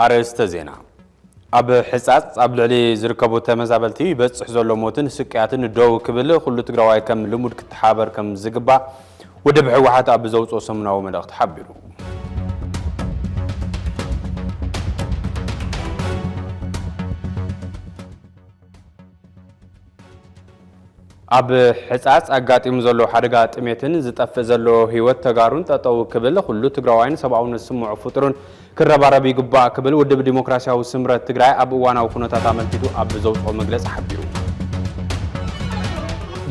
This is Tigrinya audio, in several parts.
ኣርእስተ ዜና። ኣብ ሕጻጽ ኣብ ልዕሊ ዝርከቡ ተመዛበልቲ ይበጽሕ ዘሎ ሞትን ስቅያትን ደው ክብል ኩሉ ትግራዋይ ከም ልሙድ ክተሓባበር ከም ዝግባእ ውድብ ህወሓት ኣብ ዘውፅኦ ሰሙናዊ መልእኽቲ ሓቢሩ። ኣብ ሕጻጽ ኣጋጢሙ ዘሎ ሓደጋ ጥሜትን ዝጠፍእ ዘሎ ህይወት ተጋሩን ጠጠው ክብል ኩሉ ትግራዋይን ሰብኣውነት ዝስምዖ ፍጡርን ክረባረብ ይግባእ ክብል ውድብ ዲሞክራሲያዊ ስምረት ትግራይ ኣብ እዋናዊ ኩነታት ኣመልኪቱ ኣብ ዘውፅኦ መግለፂ ሓቢሩ።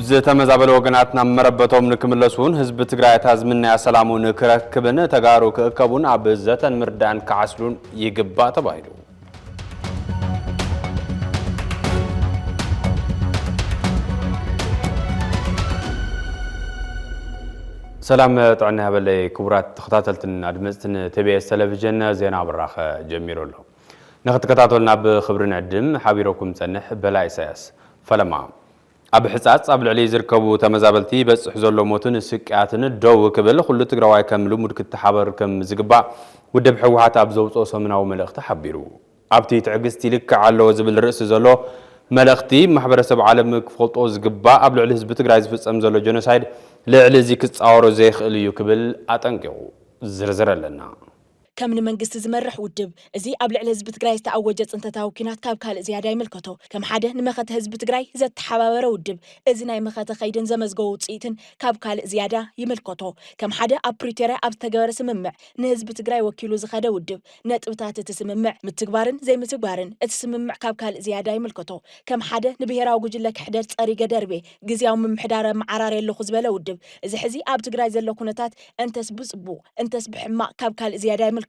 ዝተመዛበለ ወገናት ናብ መረበቶም ንክምለሱ እውን ህዝቢ ትግራይ እታ ዝምነያ ሰላሙ ንክረክብን ተጋሩ ክእከቡን ኣብ ዘተን ምርዳእን ክዓስሉን ይግባእ ተባሂሉ። ሰላም ጥዕና ይሃበለይ ክቡራት ተኸታተልትን ኣድመፅትን ቲ ቢ ኤስ ቴሌቪዥን፣ ዜና ብራኸ ጀሚሩ ኣሎ። ንክትከታተሉና ብክብሪ ንዕድም። ሓቢረኩም ጸንሕ በላይ ኢሳያስ። ፈለማ። ኣብ ሕጻጽ ኣብ ልዕሊ ዝርከቡ ተመዛበልቲ ይበጽሕ ዘሎ ሞትን ስቅያትን ደው ክብል ኩሉ ትግራዋይ ከም ልሙድ ክተሓበር ከም ዝግባእ ውድብ ህወሓት ኣብ ዘውፅኦ ሰሙናዊ መልእኽቲ ሓቢሩ። ኣብቲ ትዕግስቲ ይልክዕ ኣለዎ ዝብል ርእሲ ዘሎ መልእኽቲ፣ ማሕበረሰብ ዓለም ክፈልጦ ዝግባእ ኣብ ልዕሊ ህዝቢ ትግራይ ዝፍጸም ዘሎ ጀኖሳይድ ልዕሊ እዚ ክጻወሮ ዘይኽእል እዩ ክብል ኣጠንቂቑ። ዝርዝር ኣለና። ከም ንመንግስቲ ዝመርሕ ውድብ፣ እዚ ኣብ ልዕሊ ህዝቢ ትግራይ ዝተኣወጀ ጽንተታዊ ኲናት ካብ ካልእ ዝያዳ ይምልከቶ። ከም ሓደ ንመኸተ ህዝቢ ትግራይ ዘተሓባበረ ውድብ፣ እዚ ናይ መኸተ ከይድን ዘመዝገቦ ውጽኢትን ካብ ካልእ ዝያዳ ይምልከቶ። ከም ሓደ ኣብ ፕሪቶርያ ኣብ ዝተገበረ ስምምዕ ንህዝቢ ትግራይ ወኪሉ ዝኸደ ውድብ፣ ነጥብታት እቲ ስምምዕ ምትግባርን ዘይምትግባርን እቲ ስምምዕ ካብ ካልእ ዝያዳ ይምልከቶ። ከም ሓደ ንብሄራዊ ጉጅለ ክሕደት ጸሪገ ደርቤ ግዝያዊ ምምሕዳር ኣመዓራርየ ኣለኹ ዝበለ ውድብ፣ እዚ ሕዚ ኣብ ትግራይ ዘሎ ኩነታት እንተስ ብጽቡቕ እንተስ ብሕማቕ ካብ ካልእ ዝያዳ ይምልከቶ።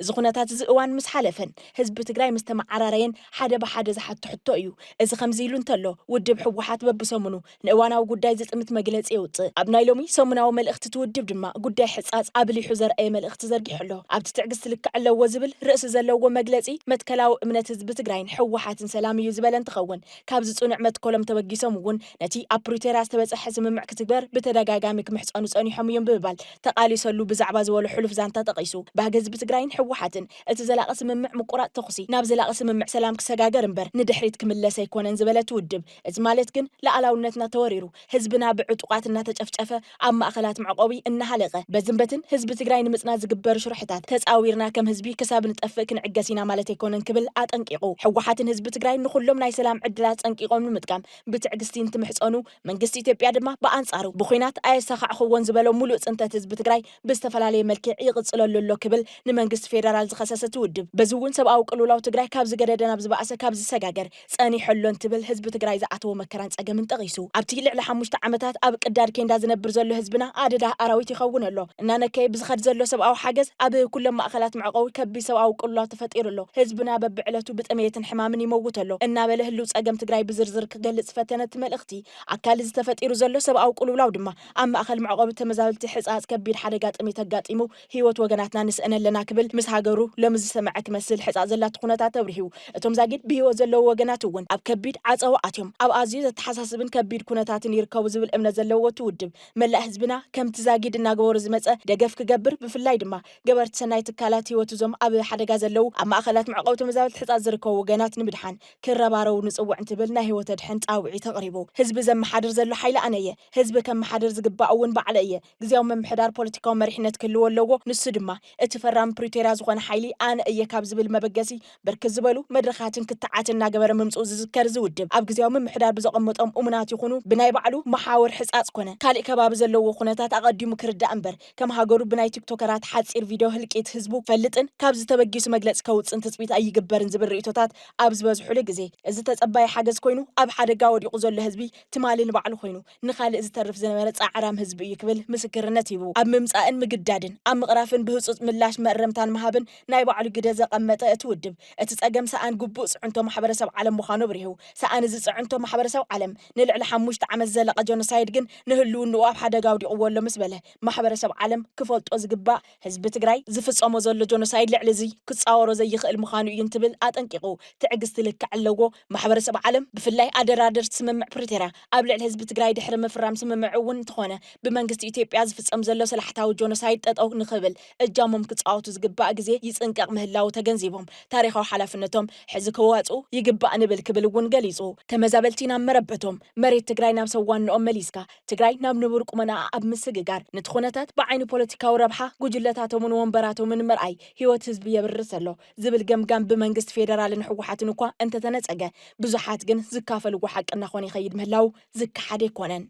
እዚ ኩነታት እዚ እዋን ምስ ሓለፈን ህዝቢ ትግራይ ምስ ተመዓራረየን ሓደ ብሓደ ዝሓቶ ሕቶ እዩ። እዚ ከምዚ ኢሉ እንተሎ፣ ውድብ ህወሓት በብሰሙኑ ንእዋናዊ ጉዳይ ዝጥምት መግለጺ የውጽእ። ኣብ ናይ ሎሚ ሰሙናዊ መልእኽቲ እቲ ውድብ ድማ ጉዳይ ሕጻጽ ኣብሊሑ ዘርኣየ መልእኽቲ ዘርጊሑ ኣሎ። ኣብቲ ትዕግስቲ ልክዕ ኣለዎ ዝብል ርእሲ ዘለዎ መግለጺ፣ መትከላዊ እምነት ህዝቢ ትግራይን ህወሓትን ሰላም እዩ ዝበለ እንትኸውን፣ ካብዚ ጽኑዕ መትከሎም ተበጊሶም እውን ነቲ ኣብ ፕሪቶርያ ዝተበጽሐ ስምምዕ ክትግበር ብተደጋጋሚ ክምሕጸኑ ጸኒሖም እዮም ብምባል ተቓሊሰሉ ብዛዕባ ዝበሎ ሕሉፍ ዛንታ ጠቒሱ፣ ባህጊ ህዝቢ ትግራይን ህወሓትን እቲ ዘላቒ ስምምዕ ምቁራጽ ተኹሲ ናብ ዘላቒ ስምምዕ ሰላም ክሰጋገር እምበር ንድሕሪት ክምለስ ኣይኮነን ዝበለ እቲ ውድብ፣ እዚ ማለት ግን ሉኣላውነትና ተወሪሩ፣ ህዝብና ብዕጡቓት እናተጨፍጨፈ፣ ኣብ ማእኸላት መዕቆቢ እናሃለቐ፣ በዝን በትን ህዝቢ ትግራይ ንምጽናት ዝግበር ሽርሕታት ተጻዊርና ከም ህዝቢ ክሳብ ንጠፍእ ክንዕገስ ኢና ማለት ኣይኮነን ክብል ኣጠንቂቑ። ህወሓትን ህዝቢ ትግራይ ንኹሎም ናይ ሰላም ዕድላት ጸንቂቖም ንምጥቃም ብትዕግስቲ እንትምሕጸኑ፣ መንግስቲ ኢትዮጵያ ድማ ብኣንጻሩ ብኹናት ኣየሳኻዕኽዎን ዝበሎ ሙሉእ ጽንተት ህዝቢ ትግራይ ብዝተፈላለየ መልክዕ ይቕጽለሉ ኣሎ ክብል ንመንግስቲ ፌደራል ዝኸሰሰ እቲ ውድብ፣ በዚ እውን ሰብኣዊ ቅልውላው ትግራይ ካብ ዝገደደ ናብ ዝበኣሰ ካብ ዝሰጋገር ጸኒሑ ኣሎ እንትብል ህዝቢ ትግራይ ዝኣተዎ መከራን ጸገምን ጠቒሱ። ኣብቲ ልዕሊ ሓሙሽተ ዓመታት ኣብ ቅዳድ ኬንዳ ዝነብር ዘሎ ህዝብና ኣደዳ ኣራዊት ይኸውን ኣሎ። እናነከየ ብዝኸድ ዘሎ ሰብኣዊ ሓገዝ ኣብ ኩሎም ማእኸላት መዕቆቢ ከቢድ ሰብኣዊ ቅልውላው ተፈጢሩ ኣሎ። ህዝብና በብዕለቱ ብጥሜትን ሕማምን ይመውት ኣሎ እናበለ ህልው ጸገም ትግራይ ብዝርዝር ክገልጽ ዝፈተነ እቲ መልእኽቲ፣ ኣካል እዚ ተፈጢሩ ዘሎ ሰብኣዊ ቅልውላው ድማ ኣብ ማእኸል መዕቆቢ ተመዛበልቲ ሕጻጽ ከቢድ ሓደጋ ጥሜት ኣጋጢሙ ህይወት ወገናትና ንስእን ኣለና ክብል ምስ ሃገሩ ሎሚ ዝሰምዐ ክመስል ሕጻጽ ዘላቲ ኩነታት ኣብሪሁ። እቶም ዛጊድ ብህይወት ዘለዉ ወገናት እውን ኣብ ከቢድ ዓጸቦ ኣትዮም ኣብ ኣዝዩ ዘተሓሳስብን ከቢድ ኩነታትን ይርከቡ ዝብል እምነት ዘለዎ እቲ ውድብ፣ መላእ ህዝብና ከምቲ ዛጊድ እናገበሩ ዝመጸ ደገፍ ክገብር፣ ብፍላይ ድማ ገበርቲ ሰናይ ትካላት ህይወት እዞም ኣብ ሓደጋ ዘለዉ ኣብ ማእኸላት መዕቆቢ ተመዛበልቲ ሕጻጽ ዝርከቡ ወገናት ንምድሓን ክረባረቡ ንጽውዕ እንትብል ናይ ህይወት ኣድሕን ጻውዒት ኣቕሪቡ። ህዝቢ ዘመሓድር ዘሎ ሓይሊ ኣነ እየ። ህዝቢ ከመሓድር ዝግባእ እውን ባዕለ እየ። ግዝያዊ ምምሕዳር ፖለቲካዊ መሪሕነት ክህልዎ ኣለዎ። ንሱ ድማ እቲ ፈራሚ ፕሪቶርያ ዝኾነ ሓይሊ ኣነ እየ ካብ ዝብል መበገሲ ብርክት ዝበሉ መድረኻትን ክትዓት እናገበረ ምምፅኡ ዝዝከር እዚ ውድብ፣ ኣብ ግዝያዊ ምምሕዳር ብዘቐመጦም እሙናት ይኹኑ ብናይ ባዕሉ መሓውር ሕፃፅ ኮነ ካሊእ ከባቢ ዘለዎ ኩነታት ኣቐዲሙ ክርዳእ እምበር፣ ከም ሃገሩ ብናይ ቲክቶከራት ሓፂር ቪድዮ ህልቂት ህዝቡ ክፈልጥን ካብዚ ተበጊሱ መግለፂ ከውፅእን ትፅቢት ኣይግበርን ዝብል ርእይቶታት ኣብ ዝበዝሑሉ ግዜ፣ እዚ ተፀባዪ ሓገዝ ኮይኑ ኣብ ሓደጋ ወዲቑ ዘሎ ህዝቢ ትማሊ ንባዕሉ ኮይኑ ንኻልእ ዝተርፍ ዝነበረ ጻዕራም ህዝቢ እዩ ክብል ምስክርነት ሂቡ። ኣብ ምምጻእን ምግዳድን፣ ኣብ ምቕራፍን ብህጹጽ ምላሽ መእረምታን ምሃብን ናይ ባዕሉ ግደ ዘቐመጠ እቲ ውድብ፣ እቲ ጸገም ሰኣን ግቡእ ጽዕንቶ ማሕበረሰብ ዓለም ምዃኑ ኣብሪሁ። ሰኣን እዚ ጽዕንቶ ማሕበረሰብ ዓለም ንልዕሊ ሓሙሽተ ዓመት ዝዘለቐ ጀኖሳይድ ግን ንህልውንኡ ኣብ ሓደጋ ኣውዲቕዎ ኣሎ ምስ በለ፣ ማሕበረሰብ ዓለም ክፈልጦ ዝግባእ ህዝቢ ትግራይ ዝፍጸሞ ዘሎ ጀኖሳይድ ልዕሊ እዚ ክጻወሮ ዘይኽእል ምዃኑ እዩ እንትብል ኣጠንቂቑ። ትዕግስቲ ልክዕ ኣለዎ። ማሕበረሰብ ዓለም ብፍላይ ኣደራደርቲ ስምምዕ ፕሪቶርያ ኣብ ልዕሊ ህዝቢ ትግራይ ድሕሪ ምፍራም ስምምዕ እውን እንተኾነ ብመንግስቲ ኢትዮጵያ ዝፍጸም ዘሎ ሰላሕታዊ ጆኖሳይድ ጠጠው ንኽብል እጃሞም ክጻወቱ ክጻወቱ ዝግባእ ግዜ ይጽንቀቕ ምህላዉ ተገንዚቦም፣ ታሪኻዊ ሓላፍነቶም ሕዚ ክዋጽኡ ይግባእ ንብል ክብል እውን ገሊጹ። ተመዛበልቲ ናብ መረበቶም፣ መሬት ትግራይ ናብ ሰብ ዋንኦም መሊስካ፣ ትግራይ ናብ ንቡር ቁመናኣ ኣብ ምስግጋር፣ ነቲ ኩነታት ብዓይኒ ፖለቲካዊ ረብሓ ጉጅለታቶምን ወንበራቶምን ምርኣይ ህይወት ህዝቢ የብርስ ኣሎ ዝብል ገምጋም ብመንግስቲ ፌደራልን ህወሓትን እኳ እንተተነጸገ፣ ብዙሓት ግን ዝካፈልዎ ሓቂ እናኾነ ይኸይድ ምህላዉ ዝከሓድ ኣይኮነን።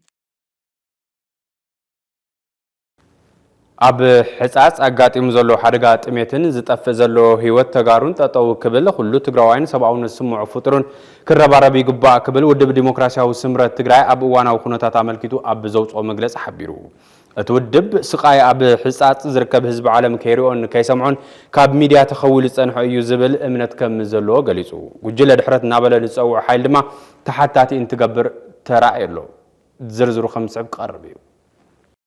ኣብ ሕጻጽ ኣጋጢሙ ዘሎ ሓደጋ ጥሜትን ዝጠፍእ ዘሎ ህይወት ተጋሩን ጠጠው ክብል ኩሉ ትግራዋይን ሰብኣውነት ዝስምዖ ፍጡርን ክረባረብ ይግባእ ክብል ውድብ ዲሞክራሲያዊ ስምረት ትግራይ ኣብ እዋናዊ ኩነታት ኣመልኪቱ ኣብ ዘውፅኦ መግለፂ ሓቢሩ። እቲ ውድብ ስቓይ ኣብ ሕጻጽ ዝርከብ ህዝቢ ዓለም ከይሪኦን ከይሰምዖን ካብ ሚድያ ተኸዊሉ ዝጸንሐ እዩ ዝብል እምነት ከም ዘለዎ ገሊጹ። ጉጅለ ድሕረት እናበለ ንዝጸውዖ ሓይሊ ድማ ተሓታቲ እንትገብር ተራእዩ ኣሎ። ዝርዝሩ ከም ዝስዕብ ክቐርብ እዩ።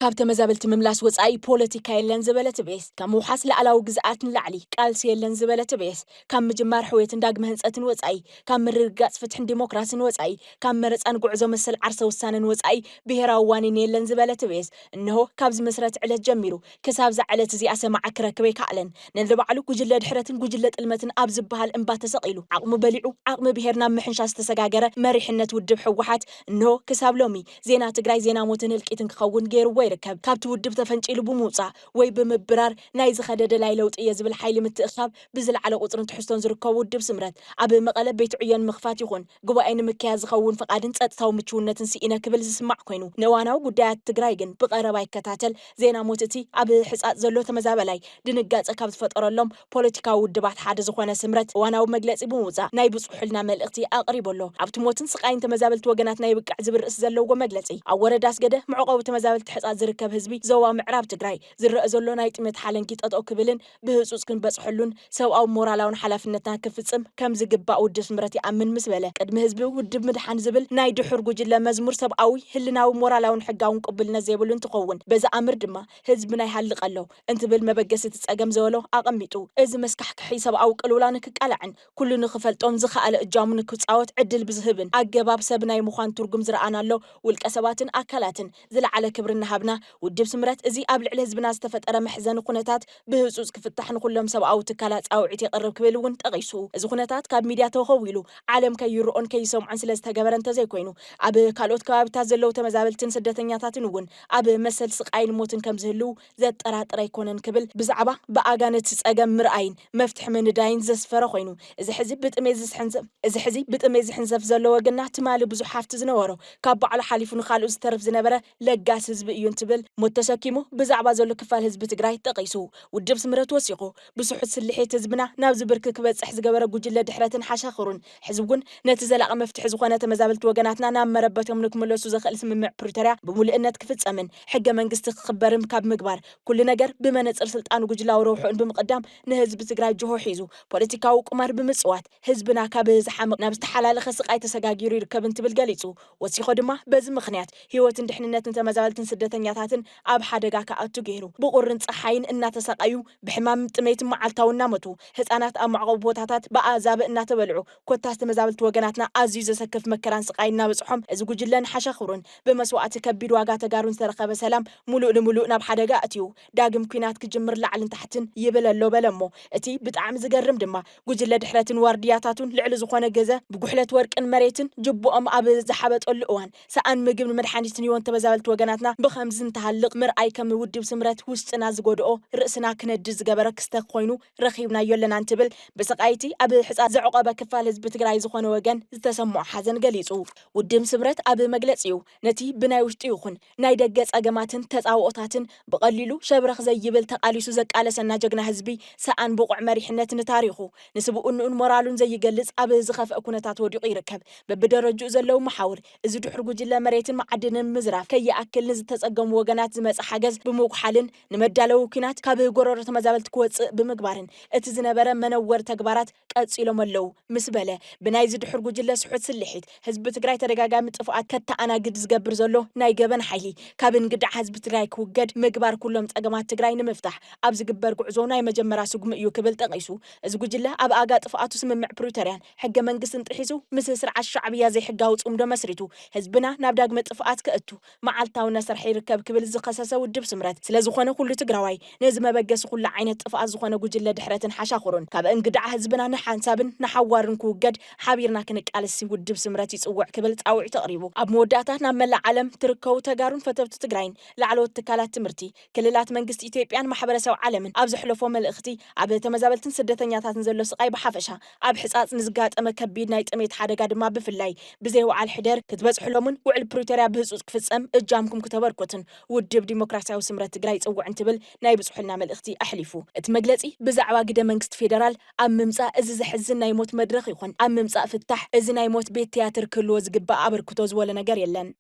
ካብ ተመዛበልቲ ምምላስ ወጻኢ ፖለቲካ የለን ዝበለ ትቤስ፣ ካብ ምውሓስ ላዕላዊ ግዝኣት ንላዕሊ ቃልሲ የለን ዝበለ ትቤስ፣ ካብ ምጅማር ሕውየትን ዳግመ ህንጸትን ወጻኢ፣ ካብ ምርግጋጽ ፍትሕን ዲሞክራስን ወጻኢ፣ ካብ መረጻን ጉዕዞ መሰል ዓርሰ ውሳነን ወጻኢ ብሄራዊ ዋኒን የለን ዝበለ ትቤስ፣ እንሆ ካብ ዝምስረት ዕለት ጀሚሩ ክሳብ እዛ ዕለት እዚኣ ሰማዒ ክረክብ ኣይከኣለን። ነንባዕሉ ጉጅለ ድሕረትን ጉጅለ ጥልመትን ኣብ ዝበሃል እምባ ተሰቒሉ፣ ዓቕሙ በሊዑ፣ ዓቕሚ ብሄር ናብ ምሕንሻ ዝተሰጋገረ መሪሕነት ውድብ ህወሓት፣ እንሆ ክሳብ ሎሚ ዜና ትግራይ ዜና ሞትን ህልቂትን ክኸውን ገይርዎ ይርከብ። ካብቲ ውድብ ተፈንጪሉ ብምውጻእ ወይ ብምብራር ናይ ዝኸደ ደላይ ለውጢ እየ ዝብል ሓይሊ ምትእኽኻብ ብዝለዓለ ቁጽርን ትሕዝቶን ዝርከቡ ውድብ ስምረት፣ ኣብ መቐለ ቤት ዕዮን ምኽፋት ይኹን ጉባኤ ንምክያድ ዝኸውን ፍቓድን ጸጥታዊ ምችውነትን ስኢነ ክብል ዝስማዕ ኮይኑ፣ ንእዋናዊ ጉዳያት ትግራይ ግን ብቐረባ ይከታተል። ዜና ሞት እቲ ኣብ ሕጻጽ ዘሎ ተመዛበላይ ድንጋጸ ካብ ዝፈጠረሎም ፖለቲካዊ ውድባት ሓደ ዝኾነ ስምረት እዋናዊ መግለጺ ብምውጻእ ናይ ብጹሕ ሕልና መልእኽቲ ኣቕሪቡ ኣሎ። ኣብቲ ሞትን ስቓይን ተመዛበልቲ ወገናትና ይብቅዕ ዝብል ርእሲ ዘለዎ መግለጺ፣ ኣብ ወረዳ ኣስገደ መዕቆቢ ተመዛበልቲ ሕጻጽ ዝርከብ ህዝቢ ዞባ ምዕራብ ትግራይ ዝረአ ዘሎ ናይ ጥሜት ሓለንጊ ጠጠው ክብልን ብህጹጽ ክንበጽሐሉን ሰብኣዊ ሞራላውን ሓላፍነትና ክፍጽም ከም ዝግባእ ውድብ ስምረት ይኣምን ምስ በለ፣ ቅድሚ ህዝቢ ውድብ ምድሓን ዝብል ናይ ድሑር ጉጅለ መዝሙር ሰብኣዊ፣ ህልናዊ፣ ሞራላውን ሕጋውን ቅቡልነት ዘይብሉ እንትኸውን፣ በዚ ኣምር ድማ ህዝብና ይሃልቕ ኣሎ እንትብል መበገሲ እቲ ጸገም ዘበሎ ኣቐሚጡ። እዚ መስካሕክሒ ሰብኣዊ ቅልውላው ንክቃላዕን ኩሉ ንክፈልጦን ዝኸኣለ እጃሙ ንክጻወት ዕድል ብዝህብን ኣገባብ ሰብ ናይ ምዃን ትርጉም ዝረኣናሎ ውልቀ ሰባትን ኣካላትን ዝለዓለ ክብሪ እናሃብና፣ ውድብ ስምረት እዚ ኣብ ልዕሊ ህዝብና ዝተፈጠረ መሕዘኒ ኩነታት ብህጹጽ ክፍታሕ ንኹሎም ሰብኣዊ ትካላት ጻውዒት የቕርብ ክብል እውን ጠቒሱ። እዚ ኩነታት ካብ ሚድያ ተኸዊሉ ዓለም ከይርኦን ከይሰምዖን ስለ ዝተገበረ እንተዘይኮይኑ፣ ኣብ ካልኦት ከባቢታት ዘለዉ ተመዛበልትን ስደተኛታትን እውን ኣብ መሰል ስቓይን ሞትን ከም ዝህልዉ ዘጠራጥር ኣይኮነን ክብል ብዛዕባ ብኣጋ ነቲ ጸገም ምርኣይን መፍትሒ ምንዳይን ዘስፈረ ኮይኑ፣ እዚ ሕዚ ብጥሜት ዝስሕንሰፍ እዚ ሕዚ ብጥሜት ዝሕንሰፍ ዘሎ ወገንና ትማሊ ብዙሕ ሃፍቲ ዝነበሮ ካብ ባዕሉ ሓሊፉ ንኻልኡ ዝተርፍ ዝነበረ ለጋስ ህዝቢ እዩ እንትብል ሞት ተሰኪሙ ብዛዕባ ዘሎ ክፋል ህዝቢ ትግራይ ጠቒሱ። ውድብ ስምረት ወሲኹ፣ ብስሑት ስልሒት ህዝብና ናብዚ ብርኪ ክበጽሕ ዝገበረ ጉጅለ ድሕረትን ሓሻኽሩን ሕዚ እውን ነቲ ዘላቒ መፍትሒ ዝኾነ ተመዛበልቲ ወገናትና ናብ መረበቶም ንክምለሱ ዘኽእል ስምምዕ ፕሪቶርያ ብምሉእነት ክፍጸምን ሕገ መንግስቲ ክኽበርን ካብ ምግባር ኩሉ ነገር ብመነጽር ስልጣኑ ጉጅላዊ ረብሕኡን ብምቕዳም ንህዝቢ ትግራይ ጅሆ ሒዙ ፖለቲካዊ ቁማር ብምጽዋት ህዝብና ካብ ዝሓምቕ ናብ ዝተሓላለኸ ስቓይ ተሰጋጊሩ ይርከብ እንትብል ገሊጹ። ወሲኾ ድማ በዚ ምኽንያት ህይወትን ድሕንነትን ተመዛበልትን ስደተኛታትን ኣብ ሓደጋ ክኣቱ ገይሩ። ብቑርን ጸሓይን እናተሳቐዩ ብሕማም ጥሜትን መዓልታዊ እናሞቱ ህጻናት ኣብ መዕቆቢ ቦታታት ብኣዛብእ እናተበልዑ ኮታስ ተመዛበልቲ ወገናትና ኣዝዩ ዘሰክፍ መከራን ስቓይ እናበጽሖም እዚ ጉጅለን ሓሻኽሩን ብመስዋእቲ ከቢድ ዋጋ ተጋሩን ዝተረኸበ ሰላም ሙሉእ ንሙሉእ ናብ ሓደጋ ኣእትዩ ዳግም ኲናት ክጅምር ላዕልን ታሕትን ይብል ኣሎ በለ እሞ እቲ ብጣዕሚ ዝገርም ድማ ጉጅለ ድሕረትን ዋርድያታቱን ልዕሊ ዝኾነ ገዘ ብጉሕለት ወርቅን መሬትን ጅቡኦም ኣብ ዝሓበጠሉ እዋን ሰኣን ምግብን መድሓኒትን ህይወት ተመዛበልቲ ወገናትና ብኸምዚ እንትሃልቕ ምርኣይ ከም ውድብ ስምረት ውስጥና ዝጎድኦ ርእስና ክነድድ ዝገበረ ክስተት ኮይኑ ረኺብናዮ ኣለና እንትብል ብስቓይቲ ኣብ ሕፃ ዘዕቆበ ክፋል ህዝቢ ትግራይ ዝኾነ ወገን ዝተሰምዖ ሓዘን ገሊፁ። ውድብ ስምረት ኣብ መግለፂኡ ነቲ ብናይ ውሽጢ ይኹን ናይ ደገ ጸገማትን ተጻብኦታትን ብቐሊሉ ሸብረኽ ዘይብል ተቓሊሱ ዘቃለሰና ጀግና ህዝቢ ሰኣን ብቑዕ መሪሕነት ንታሪኹ ንስብእንኡን ሞራሉን ዘይገልጽ ኣብ ዝኸፍአ ኩነታት ወዲቑ ይርከብ። በብደረጅኡ ዘለዉ መሓውር እዚ ድሑር ጉጅለ መሬትን መዓድንን ምዝራፍ ከይኣክል ንዝተጸገሙ ወገናት ዝመጸ ሓገዝ ብምጉሓልን ንመዳለዊ ኲናት ካብ ጎረሮ ተመዛበልቲ ክወጽእ ብምግባርን እቲ ዝነበረ መነወሪ ተግባራት ቀጺሎም ኣለዉ ምስ በለ ብናይዚ ድሑር ጉጅለ ስሑት ስልሒት ህዝቢ ትግራይ ተደጋጋሚ ጥፍኣት ከተኣናግድ ዝገብር ዘሎ ናይ ገበን ሓይሊ ካብ እንግዳዕ ህዝቢ ትግራይ ክውገድ ምግባር ኩሎም ጸገማት ትግራይ ንምፍታሕ ኣብ ዝግበር ጉዕዞ ናይ መጀመርያ ስጉሚ እዩ ክብል ጠቒሱ። እዚ ጉጅለ ኣብ ኣጋ ጥፍኣቱ ስምምዕ ፕሪቶርያን ሕገ መንግስትን ጥሒሱ ምስ ስርዓት ሻዕብያ ዘይሕጋዊ ጽምዶ መስሪቱ ህዝብና ናብ ዳግመ ጥፍኣት ከእቱ መዓልታዊ እናሰርሐ ይርከብ። ይርከብ ክብል ዝኸሰሰ ውድብ ስምረት፣ ስለ ዝኾነ ኩሉ ትግራዋይ ነዚ መበገሲ ኩሉ ዓይነት ጥፍኣት ዝኾነ ጉጅለ ድሕረትን ሓሻኽሩን ካብ እንግዳዕ ህዝብና ንሓንሳብን ንሓዋርን ክውገድ ሓቢርና ክንቃለስ ውድብ ስምረት ይጽውዕ ክብል ጻውዒት ኣቕሪቡ። ኣብ መወዳእታ ናብ መላእ ዓለም ትርከቡ ተጋሩን ፈተውቲ ትግራይን ላዕለዎት ትካላት ትምህርቲ፣ ክልላት መንግስቲ ኢትዮጵያን ማሕበረሰብ ዓለምን ኣብ ዘሕለፎ መልእኽቲ ኣብ ተመዛበልትን ስደተኛታትን ዘሎ ስቓይ ብሓፈሻ ኣብ ሕጻጽ ንዝጋጠመ ከቢድ ናይ ጥሜት ሓደጋ ድማ ብፍላይ ብዘይ ውዓል ሕደር ክትበጽሕሎምን ውዕል ፕሪቶርያ ብህጹጽ ክፍጸም እጃምኩም ክተበርኩትን ውድብ ዲሞክራሲያዊ ስምረት ትግራይ ይጽውዕ እንትብል ናይ ብጽሑልና መልእኽቲ ኣሕሊፉ። እቲ መግለጺ ብዛዕባ ግደ መንግስቲ ፌደራል ኣብ ምምጻእ እዚ ዘሕዝን ናይ ሞት መድረኽ ይኹን ኣብ ምምጻእ ፍታሕ እዚ ናይ ሞት ቤት ትያትር ክህልዎ ዝግባእ ኣበርክቶ ዝበሎ ነገር የለን።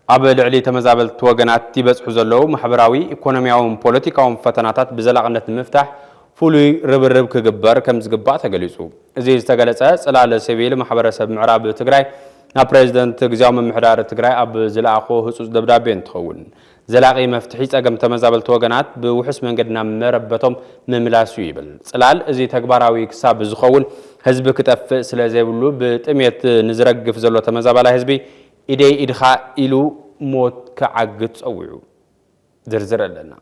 ኣብ ልዕሊ ተመዛበልቲ ወገናት ይበጽሑ ዘለዉ ማሕበራዊ፣ ኢኮኖሚያውን ፖለቲካውን ፈተናታት ብዘላቕነት ንምፍታሕ ፍሉይ ርብርብ ክግበር ከም ዝግባእ ተገሊጹ። እዚ ዝተገለጸ ጽላል ሲቪል ማሕበረሰብ ምዕራብ ትግራይ ናብ ፕሬዚደንት ግዝያዊ ምምሕዳር ትግራይ ኣብ ዝለኣኾ ህጹጽ ደብዳቤ እንትኸውን፣ ዘላቒ መፍትሒ ጸገም ተመዛበልቲ ወገናት ብውሑስ መንገዲ ናብ መረበቶም ምምላስ እዩ ይብል ጽላል። እዚ ተግባራዊ ክሳብ ዝኸውን ህዝቢ ክጠፍእ ስለ ዘይብሉ ብጥሜት ንዝረግፍ ዘሎ ተመዛባላይ ህዝቢ ኢደይ ኢድኻ ኢሉ ሞት ክዓግት ጸዊዑ። ዝርዝር ኣለና።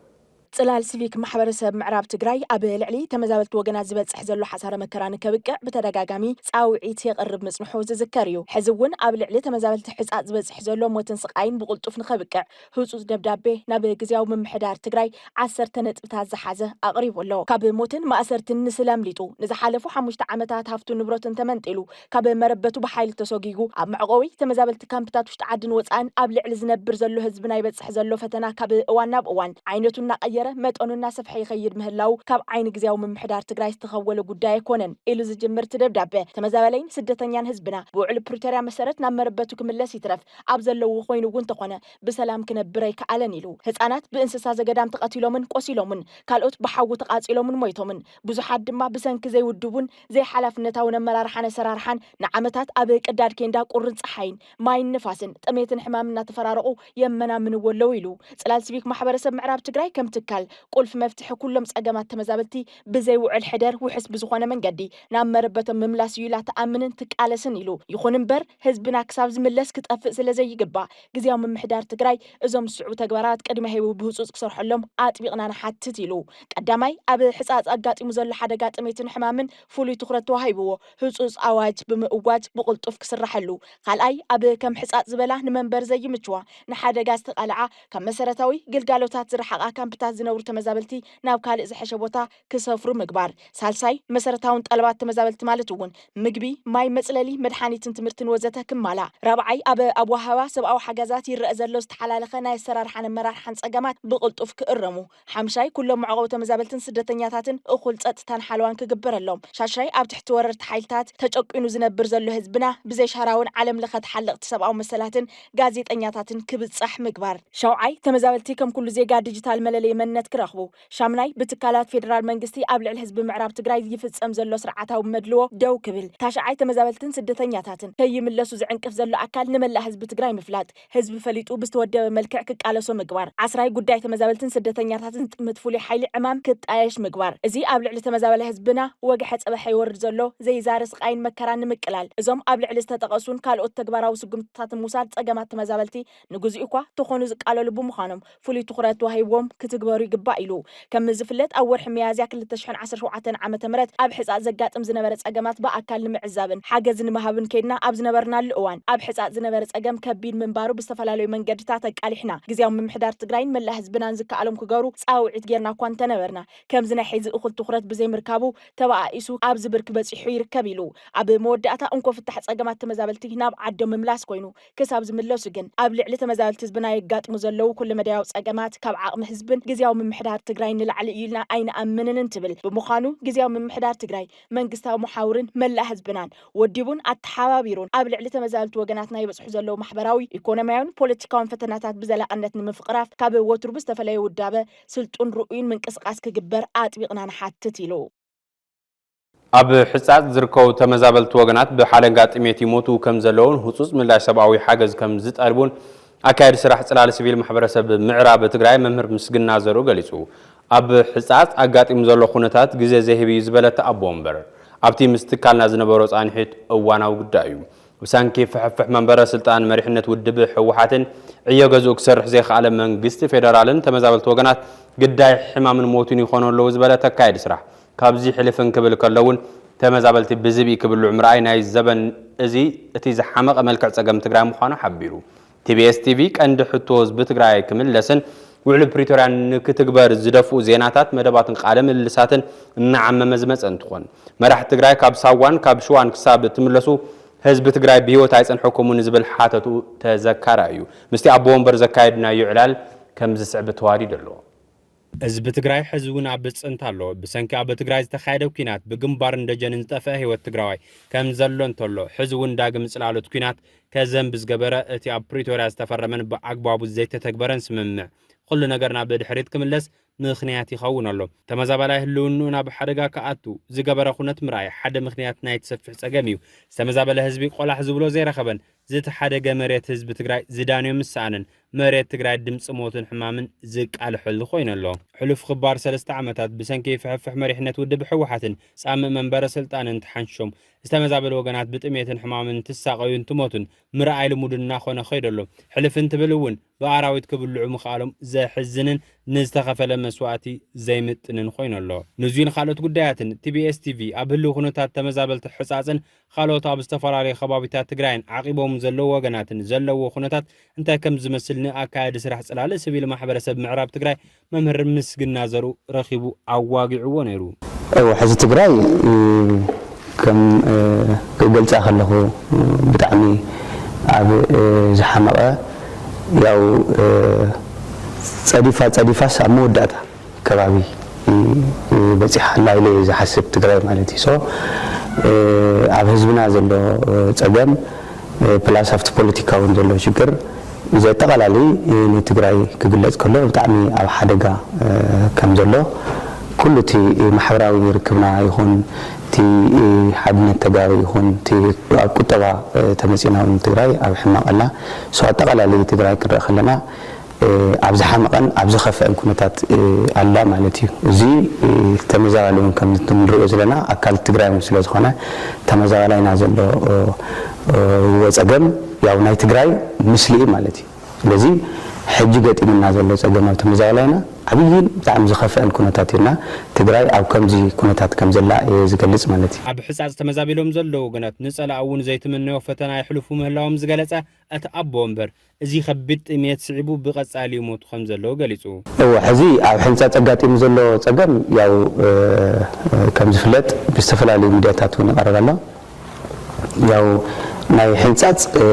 ጽላል ሲቪክ ማሕበረሰብ ምዕራብ ትግራይ ኣብ ልዕሊ ተመዛበልቲ ወገናት ዝበጽሕ ዘሎ ሓሳረ መከራ ንከብቅዕ ብተደጋጋሚ ጻውዒት የቕርብ ምጽንሑ ዝዝከር እዩ። ሕዚ እውን ኣብ ልዕሊ ተመዛበልቲ ሕጻጽ ዝበጽሕ ዘሎ ሞትን ስቓይን ብቕልጡፍ ንኸብቅዕ ህጹጽ ደብዳቤ ናብ ግዝያዊ ምምሕዳር ትግራይ ዓሰርተ ነጥብታት ዝሓዘ ኣቕሪቡ ኣሎ። ካብ ሞትን ማእሰርትን ንስለ ኣምሊጡ ንዝሓለፉ ሓሙሽተ ዓመታት ሃፍቱ ንብረቱን ተመንጢሉ ካብ መረበቱ ብሓይሊ ተሰጒጉ ኣብ መዕቆቢ ተመዛበልቲ ካምፕታት ውሽጢ ዓድን ወፃእን ኣብ ልዕሊ ዝነብር ዘሎ ህዝብና ይበፅሕ ዘሎ ፈተና ካብ እዋን ናብ እዋን ዓይነቱ እናቐየረ መጠኑ እናሰፍሐ ይኸይድ ምህላው ካብ ዓይኒ ግዝያዊ ምምሕዳር ትግራይ ዝተኸወለ ጉዳይ ኣይኮነን ኢሉ ዝጅምር እቲ ደብዳበ፣ ተመዛባላይን ስደተኛን ህዝብና ብውዕል ፕሪቶርያ መሰረት ናብ መረበቱ ክምለስ ይትረፍ ኣብ ዘለዎ ኮይኑ እውን ተኾነ ብሰላም ክነብር ኣይከኣለን ኢሉ። ህፃናት ብእንስሳ ዘገዳም ተቐቲሎምን ቆሲሎምን ካልኦት ብሓዊ ተቓፂሎምን ሞይቶምን ብዙሓት ድማ ብሰንኪ ዘይውድቡን ዘይሓላፍነታውን ኣመራርሓን ኣሰራርሓን ንዓመታት ኣብ ቅዳድ ኬንዳ ቁርን ፀሓይን ማይን ንፋስን ጥሜትን ሕማም እናተፈራረቑ የመናምንዎ ኣለዉ ኢሉ። ፅላል ሲቪክ ማሕበረሰብ ምዕራብ ትግራይ ከም ትካል ቁልፊ መፍትሒ ኩሎም ፀገማት ተመዛበልቲ ብዘይ ውዕል ሕደር ውሕስ ብዝኾነ መንገዲ ናብ መረበቶም ምምላስ እዩ ኢላ ትኣምንን ትቃለስን ኢሉ። ይኹን እምበር ህዝብና ክሳብ ዝምለስ ክጠፍእ ስለ ዘይግባእ ግዝያዊ ምምሕዳር ትግራይ እዞም ዝስዕቡ ተግባራት ቅድሚያ ሂቡ ብህፁፅ ክሰርሐሎም ኣጥቢቕና ንሓትት ኢሉ። ቀዳማይ ኣብ ሕፃፅ ኣጋጢሙ ዘሎ ሓደጋ ጥሜትን ሕማምን ፍሉይ ትኹረት ተዋሂብዎ ህፁፅ ኣዋጅ ብምእዋጅ ብቕልጡፍ ክስራሐሉ። ካልኣይ ኣብ ከም ሕፃፅ ዝበላ ንመንበር ዘይምችዋ ንሓደጋ ዝተቓልዓ ካብ መሰረታዊ ግልጋሎታት ዝረሓቓ ካምፕታት ዝነብሩ ተመዛበልቲ ናብ ካልእ ዝሐሸ ቦታ ክሰፍሩ ምግባር። ሳልሳይ መሰረታውን ጠለባት ተመዛበልቲ ማለት እውን ምግቢ፣ ማይ፣ መፅለሊ፣ መድሓኒትን ትምህርትን ወዘተ ክማላእ። ራብዓይ ኣብ ኣወሃህባ ሰብኣዊ ሓገዛት ይረአ ዘሎ ዝተሓላለኸ ናይ ኣሰራርሓን ኣመራርሓን ፀገማት ብቕልጡፍ ክእረሙ። ሓምሻይ ኩሎም መዕቆቢ ተመዛበልትን ስደተኛታትን እኹል ፀጥታን ሓለዋን ክግበረሎም። ሻሻይ ኣብ ትሕቲ ወረርቲ ሓይልታት ተጨቂኑ ዝነብር ዘሎ ህዝብና ብዘይ ሻራውን ዓለም ለኸ ተሓለቕቲ ሰብኣዊ መሰላትን ጋዜጠኛታትን ክብፃሕ ምግባር። ሻውዓይ ተመዛበልቲ ከም ኩሉ ዜጋ ዲጂታል መለለይ መንነት ክረኽቡ። ሻምናይ ብትካላት ፌደራል መንግስቲ ኣብ ልዕሊ ህዝቢ ምዕራብ ትግራይ ይፍፀም ዘሎ ስርዓታዊ መድልዎ ደው ክብል። ታሽዓይ ተመዛበልትን ስደተኛታትን ከይምለሱ ዝዕንቅፍ ዘሎ ኣካል ንመላእ ህዝቢ ትግራይ ምፍላጥ። ህዝቢ ፈሊጡ ብዝተወደበ መልክዕ ክቃለሶ ምግባር። ዓስራይ ጉዳይ ተመዛበልትን ስደተኛታትን ዝጥምት ፍሉይ ሓይሊ ዕማም ክጣየሽ ምግባር። እዚ ኣብ ልዕሊ ተመዛባላይ ህዝብና ወግሐ ፀበሐ ይወርድ ዘሎ ዘይዛረ ስቓይን መከራን ንምቅላል እዞም ኣብ ልዕሊ ዝተጠቐሱን ካልኦት ተግባራዊ ስጉምትታትን ምውሳድ ፀገማት ተመዛበልቲ ንግዚኡ እኳ ተኾኑ ዝቃለሉ ብምዃኖም ፍሉይ ትኹረት ተዋሂብዎም ክትግበሩ ይግባእ ኢሉ። ከም ዝፍለጥ ኣብ ወርሒ ሚያዝያ ክልተ ሽሕን ዓሰርተ ሸውዓተን ዓመተ ምህረት ኣብ ሕፃፅ ዘጋጥም ዝነበረ ፀገማት ብኣካል ንምዕዛብን ሓገዝ ንምሃብን ከይድና ኣብ ዝነበርናሉ እዋን ኣብ ሕፃፅ ዝነበረ ፀገም ከቢድ ምንባሩ ብዝተፈላለዩ መንገድታት ኣቃሊሕና ግዝያዊ ምምሕዳር ትግራይን መላእ ህዝብናን ዝከኣሎም ክገብሩ ፃውዒት ጌርና እኳ እንተነበርና ከምዚ ናይ ሕዚ እኹል ትኹረት ብዘይምርካቡ ተበኣኢሱ ኣብዚ ብርኪ በፂሑ ይርከብ ኢሉ። ኣብ መወዳእታ እንኮ ፍታሕ ፀገማት ተመዛበልቲ ናብ ዓዶም ምምላስ ኮይኑ ክሳብ ዝምለሱ ግን ኣብ ልዕሊ ተመዛበልቲ ህዝብና የጋጥሙ ዘለዉ ኩለመዳያዊ ፀገማት ካብ ዓቕሚ ህዝብን ግዝያዊ ምምሕዳር ትግራይ ንላዕሊ እዩ ኢልና ኣይንኣምንን እንትብል ብምዃኑ ግዝያዊ ምምሕዳር ትግራይ መንግስታዊ መሓውርን መላእ ህዝብናን ወዲቡን ኣተሓባቢሩን ኣብ ልዕሊ ተመዛበልቲ ወገናትና ይበፅሑ ዘለዉ ማሕበራዊ፣ ኢኮኖሚያውን ፖለቲካውን ፈተናታት ብዘላቕነት ንምፍቕራፍ ካብ ወትሩ ብዝተፈለየ ውዳበ ስልጡን ርኡይን ምንቅስቓስ ክግበር ኣጥቢቕና ንሓትት ኢሉ። ኣብ ሕጻጽ ዝርከቡ ተመዛበልቲ ወገናት ብሓለንጋ ጥሜት ይሞቱ ከም ዘለውን ህጹጽ ምላሽ ሰብኣዊ ሓገዝ ከም ዝጠልቡን ኣካያዲ ስራሕ ጽላል ሲቪል ማሕበረሰብ ምዕራብ ትግራይ መምህር ምስግና ዘርኡ ገሊጹ። ኣብ ሕጻጽ ኣጋጢሙ ዘሎ ኩነታት ግዜ ዘይህብ እዩ ዝበለ እቲ ኣቦ ወንበር፣ ኣብቲ ምስ ትካልና ዝነበሮ ጻንሒት እዋናዊ ጉዳይ እዩ። ብሰንኪ ፍሕፍሕ መንበረ ስልጣን መሪሕነት ውድብ ህወሓትን ዕዮ ገዝኡ ክሰርሕ ዘይከኣለ መንግስቲ ፌደራልን ተመዛበልቲ ወገናት ግዳይ ሕማምን ሞትን ይኾኑ ኣለዉ ዝበለ ተካየዲ ስራሕ፣ ካብዚ ሕልፍ እንክብል ከሎ እውን ተመዛበልቲ ብዝብኢ ክብልዑ ምርኣይ ናይ ዘበን እዚ እቲ ዝሓመቐ መልክዕ ጸገም ትግራይ ምዃኑ ሓቢሩ። ቲቢኤስ ቲቪ ቀንዲ ሕቶ ህዝቢ ትግራይ ክምለስን ውዕሊ ፕሪቶርያ ንክትግበር ዝደፍኡ ዜናታት፣ መደባትን ቃለ ምልልሳትን እናዓመመ ዝመፀ እንትኾን፣ መራሕቲ ትግራይ ካብ ሳዋን ካብ ሽዋን ክሳብ እትምለሱ ህዝቢ ትግራይ ብህይወት ኣይፀንሐኩምን ዝብል ሓተቱ ተዘካራይ እዩ። ምስቲ ኣቦ ወንበር ዘካየድናዮ ዕላል ከምዚ ዝስዕብ ተዋዲዱ ኣሎ። ህዝቢ ትግራይ ሕዚ እውን ኣብ ብፅንት ኣሎ። ብሰንኪ ኣብ ትግራይ ዝተኻየደ ኲናት ብግንባርን ደጀንን ዝጠፍአ ህይወት ትግራዋይ ከም ዘሎ እንተሎ፣ ሕዚ እውን ዳግም ፅላሎት ኲናት ከዘንብ ዝገበረ እቲ ኣብ ፕሪቶርያ ዝተፈረመን ብኣግባቡ ዘይተተግበረን ስምምዕ፣ ኩሉ ነገር ናብ ድሕሪት ክምለስ ምኽንያት ይኸውን ኣሎ። ተመዛባላይ ህልውንኡ ናብ ሓደጋ ክኣቱ ዝገበረ ኩነት ምርኣይ ሓደ ምኽንያት ናይቲ ሰፊሕ ጸገም እዩ። ዝተመዛበለ ህዝቢ ቆላሕ ዝብሎ ዘይረኸበን ዝተሓደገ መሬት ህዝቢ ትግራይ ዝዳንዮ ምስ ሰኣነን መሬት ትግራይ ድምፂ ሞትን ሕማምን ዝቃልሐሉ ኮይኑ ኣሎ። ሕሉፍ ክባር ሰለስተ ዓመታት ብሰንኪ ፍሕፍሕ መሪሕነት ውድብ ህወሓትን ጻምእ መንበረ ስልጣንን ተሓንሾም ዝተመዛበሉ ወገናት ብጥሜትን ሕማምን እንትሳቐዩ እንትሞቱን ምርኣይ ልሙድ እናኾነ ከይዱ ኣሎ። ሕልፍ እንትብል እውን ብኣራዊት ክብልዑ ምኽኣሎም ዘሕዝንን ንዝተኸፈለ መስዋእቲ ዘይምጥንን ኮይኑ ኣሎ። ንዙይ ንኻልኦት ጉዳያትን ቲቢኤስ ቲቪ ኣብ ህልው ኩነታት ተመዛበልቲ ሕጻጽን ካልኦት ኣብ ዝተፈላለዩ ከባቢታት ትግራይን ዓቂቦም ዘለዉ ወገናትን ዘለዎ ኩነታት እንታይ ከም ዝመስል ንኣካያዲ ስራሕ ጽላለ ሲቪል ማሕበረሰብ ምዕራብ ትግራይ መምህር ምስግና ዘርኡ ረኺቡ ኣዋጊዕዎ ነይሩ። እወ፣ ሕዚ ትግራይ፣ እ፣ ከም፣ እ፣ ክገልጻ ከለኹ፣ እ፣ ብጣዕሚ ኣብ፣ እ፣ ዝሓመቐ፣ ያው፣ እ፣ ጸዲፋ ጸዲፋስ ኣብ መወዳእታ ከባቢ፣ እ፣ እ፣ በጺሓ ኣላ ኢለ እየ ዝሓስብ ትግራይ ማለት እዩ። ሶ፣ እ፣ ኣብ ህዝብና ዘሎ፣ እ፣ ጸገም፣ እ፣ ፕላስ ኣብቲ ፖለቲካ እውን ዘሎ ሽግር፣ እዚ ኣጠቓላሊ፣ እ፣ ንትግራይ ክግለጽ ከሎ ብጣዕሚ ኣብ ሓደጋ፣ እ፣ ከም ዘሎ ኩሉ እቲ ማሕበራዊ ርክብና ይኹን፣ እቲ፣ እ፣ ሓድነት ተጋሩ ይኹን፣ እቲ ኣብ ቁጠባ፣ እ፣ ተመጺና እውን ትግራይ ኣብ ሕማቕ ኣላ። ሶ ኣጠቓላሊ ትግራይ ክንርኢ ከለና፣ እ፣ ኣብ ዝሓመቐን ኣብ ዝኸፍአን ኩነታት፣ እ፣ ኣላ ማለት እዩ። እዚ፣ እ፣ ተመዛባሊ እውን ከም ንሪኦ ዘለና ኣካል ትግራይ እውን ስለ ዝኾነ ተመዛባላይና ዘሎ፣ እ፣ እ፣ ጸገም ያው ናይ ትግራይ ምስሊ እዩ ማለት እዩ። ስለዚ ሕጂ ገጢሙና ዘሎ ጸገም ኣብ ተመዛባላይና ዓብይን ብጣዕሚ ዝኸፍአን ኩነታት እዩ እና ትግራይ ኣብ ከምዚ ኩነታት ከም ዘላ እየ ዝገልጽ ማለት እዩ። ኣብ ሕጻጽ ተመዛቢሎም ዘለዉ ወገናት ንጸላእ እውን ዘይትምነዮ ፈተና የሕልፉ ምህላዎም ዝገለጸ እቲ ኣቦ ወንበር፣ እዚ ከቢድ ጥሜት ስዒቡ ብቐጻሊ ይሞቱ ከም ዘለዉ ገሊጹ። እወ፣ ሕዚ ኣብ ሕንጻጽ ኣጋጢሙ ዘሎ ጸገም ያው፣ እ፣ እ፣ ከም ዝፍለጥ ብዝተፈላለዩ ሚድያታት እውን ይቐርብ ኣሎ። ያው ናይ ሕንጻጽ፣ እ፣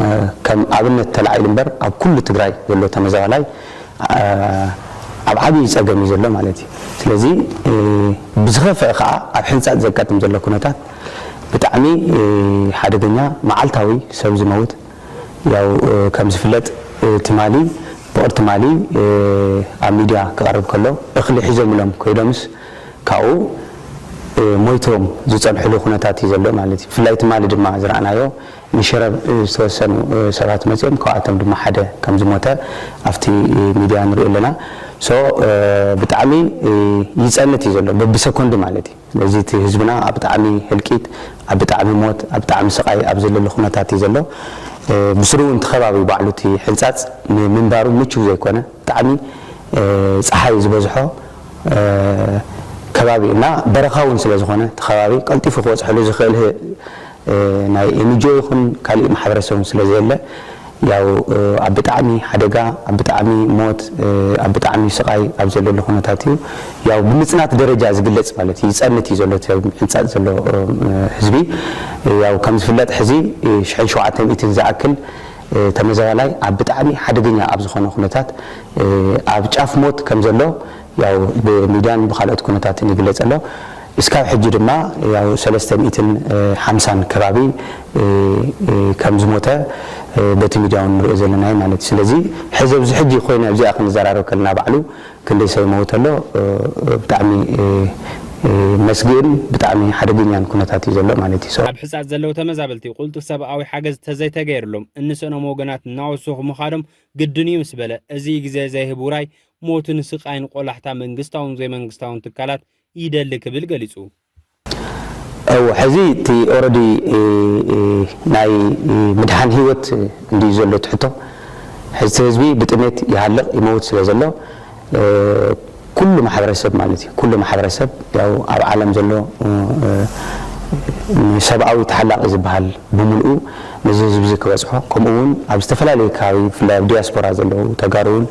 እ፣ ከም ኣብነት ተላዒሉ እምበር ኣብ ኩሉ ትግራይ ዘሎ ተመዛባላይ፣ እ፣ ኣብ ዓብዪ ጸገም እዩ ዘሎ ማለት እዩ። ስለዚ፣ እ፣ ብዝኸፍአ ከዓ ኣብ ሕንጻጽ ዘጋጥም ዘሎ ኩነታት ብጣዕሚ፣ እ፣ ሓደገኛ፣ መዓልታዊ ሰብ ዝመውት፣ ያው፣ እ፣ ከም ዝፍለጥ፣ እ፣ ትማሊ፣ ብቕር ትማሊ፣ እ፣ ኣብ ሚድያ ክቐርብ ከሎ እኽሊ ሒዞምሎም ከይዶምስ ካብኡ፣ እ፣ ሞይቶም ዝጸንሕሉ ኩነታት እዩ ዘሎ ማለት እዩ። ብፍላይ ትማሊ ድማ ዝረኣናዮ ንሽረ፣ እ፣ ዝተወሰኑ፣ እ፣ ሰባት መጺኦም ካብኣቶም ድማ ሓደ ከም ዝሞተ ኣብቲ፣ እ፣ ሚድያ ንሪኦ ኣለና። ሶ፣ እ፣ ብጣዕሚ፣ እ፣ ይጸንት እዩ ዘሎ በብሰኮንዱ ማለት እዩ። ስለዚ እቲ ህዝብና ኣብ ብጣዕሚ ህልቂት፣ ኣብ ብጣዕሚ ሞት፣ ኣብ ብጣዕሚ ስቓይ ኣብ ዘለሉ ኩነታት እዩ ዘሎ። እ፣ ብስሩ እውን እቲ ከባቢ ባዕሉ እቲ ሕንጻጽ ንምንባሩ ምቹው ዘይኮነ፣ ብጣዕሚ፣ እ፣ ጸሓይ ዝበዝሖ፣ እ፣ ከባቢ እና በረኻ እውን ስለ ዝኾነ እቲ ከባቢ ቀልጢፉ ክበጽሐሉ ዝኽእል ህ-፣ እ፣ ናይ ኤንጂኦ ይኹን ካሊእ ማሕበረሰብ እውን ስለ ዘየለ፣ ያው፣ እ፣ ኣብ ብጣዕሚ ሓደጋ፣ ኣብ ብጣዕሚ ሞት፣ እ፣ ኣብ ብጣዕሚ ስቓይ ኣብ ዘለሉ ኩነታት እዩ። ያው ብምጽናት ደረጃ ዝግለጽ ማለት እዩ፣ ይጸንት እዩ ዘሎ እቲ ሕንጻጽ ዘሎ፣ እ፣ ህዝቢ። ያው ከም ዝፍለጥ ሕዚ፣ እ፣ ሽሕን ሸውዓተ ሚእትን ዝኣክል፣ እ፣ ተመዛባላይ ኣብ ብጣዕሚ ሓደገኛ ኣብ ዝኾነ ኩነታት፣ እ፣ ኣብ ጫፍ ሞት ከም ዘሎ ያው ብሚድያን ብኻልኦት ኩነታትን ይግለጽ ኣሎ። እስካብ ሕጂ ድማ ያው ሰለስተ ሚእትን ሓምሳን ከባቢ፣ እ፣ እ፣ ከም ዝሞተ፣ እ፣ በቲ ሚድያ እውን ንሪኦ ዘለና እዩ ማለት እዩ። ስለዚ ሕዚ ኣብዚ ሕጂ ኮይነ ኣብዚኣ ክንዘራረብ ከለና ባዕሉ ክንደይ ሰብ ይመውት ኣሎ፣ እ፣ ብጣዕሚ፣ እ፣ እ፣ መስግእን ብጣዕሚ ሓደገኛን ኩነታት እዩ ዘሎ ማለት እዩ። So ኣብ ሕጻጽ ዘለዉ ተመዛበልቲ ቁልጡፍ ሰብኣዊ ሓገዝ ተዘይተገይርሎም እንስእኖም ወገናት እናወሰኹ ምኻዶም ግድን እዩ ምስ በለ፣ እዚ ግዜ ዘይህብ ውራይ ሞትን ስቓይን ቆላሕታ መንግስታውን ዘይመንግስታውን ትካላት ይደሊ ክብል ገሊጹ። እወ፣ ሕዚ እቲ ኦረዲ ናይ ምድሓን ህይወት እንድዩ ዘሎ እቲ ሕቶ። ሕዚ እቲ ህዝቢ ብጥሜት ይሃልቕ ይመውት ስለ ዘሎ፣ ኩሉ ማሕበረሰብ ማለት እዩ፣ ኩሉ ማሕበረሰብ ያው ኣብ ዓለም ዘሎ ሰብኣዊ ተሓላቂ ዝበሃል ብምልኡ ነዚ ህዝቢ እዚ ክበፅሖ፣ ከምኡ እውን ኣብ ዝተፈላለዩ ከባቢ ብፍላይ ኣብ ዲያስፖራ ዘለዉ ተጋሩ እውን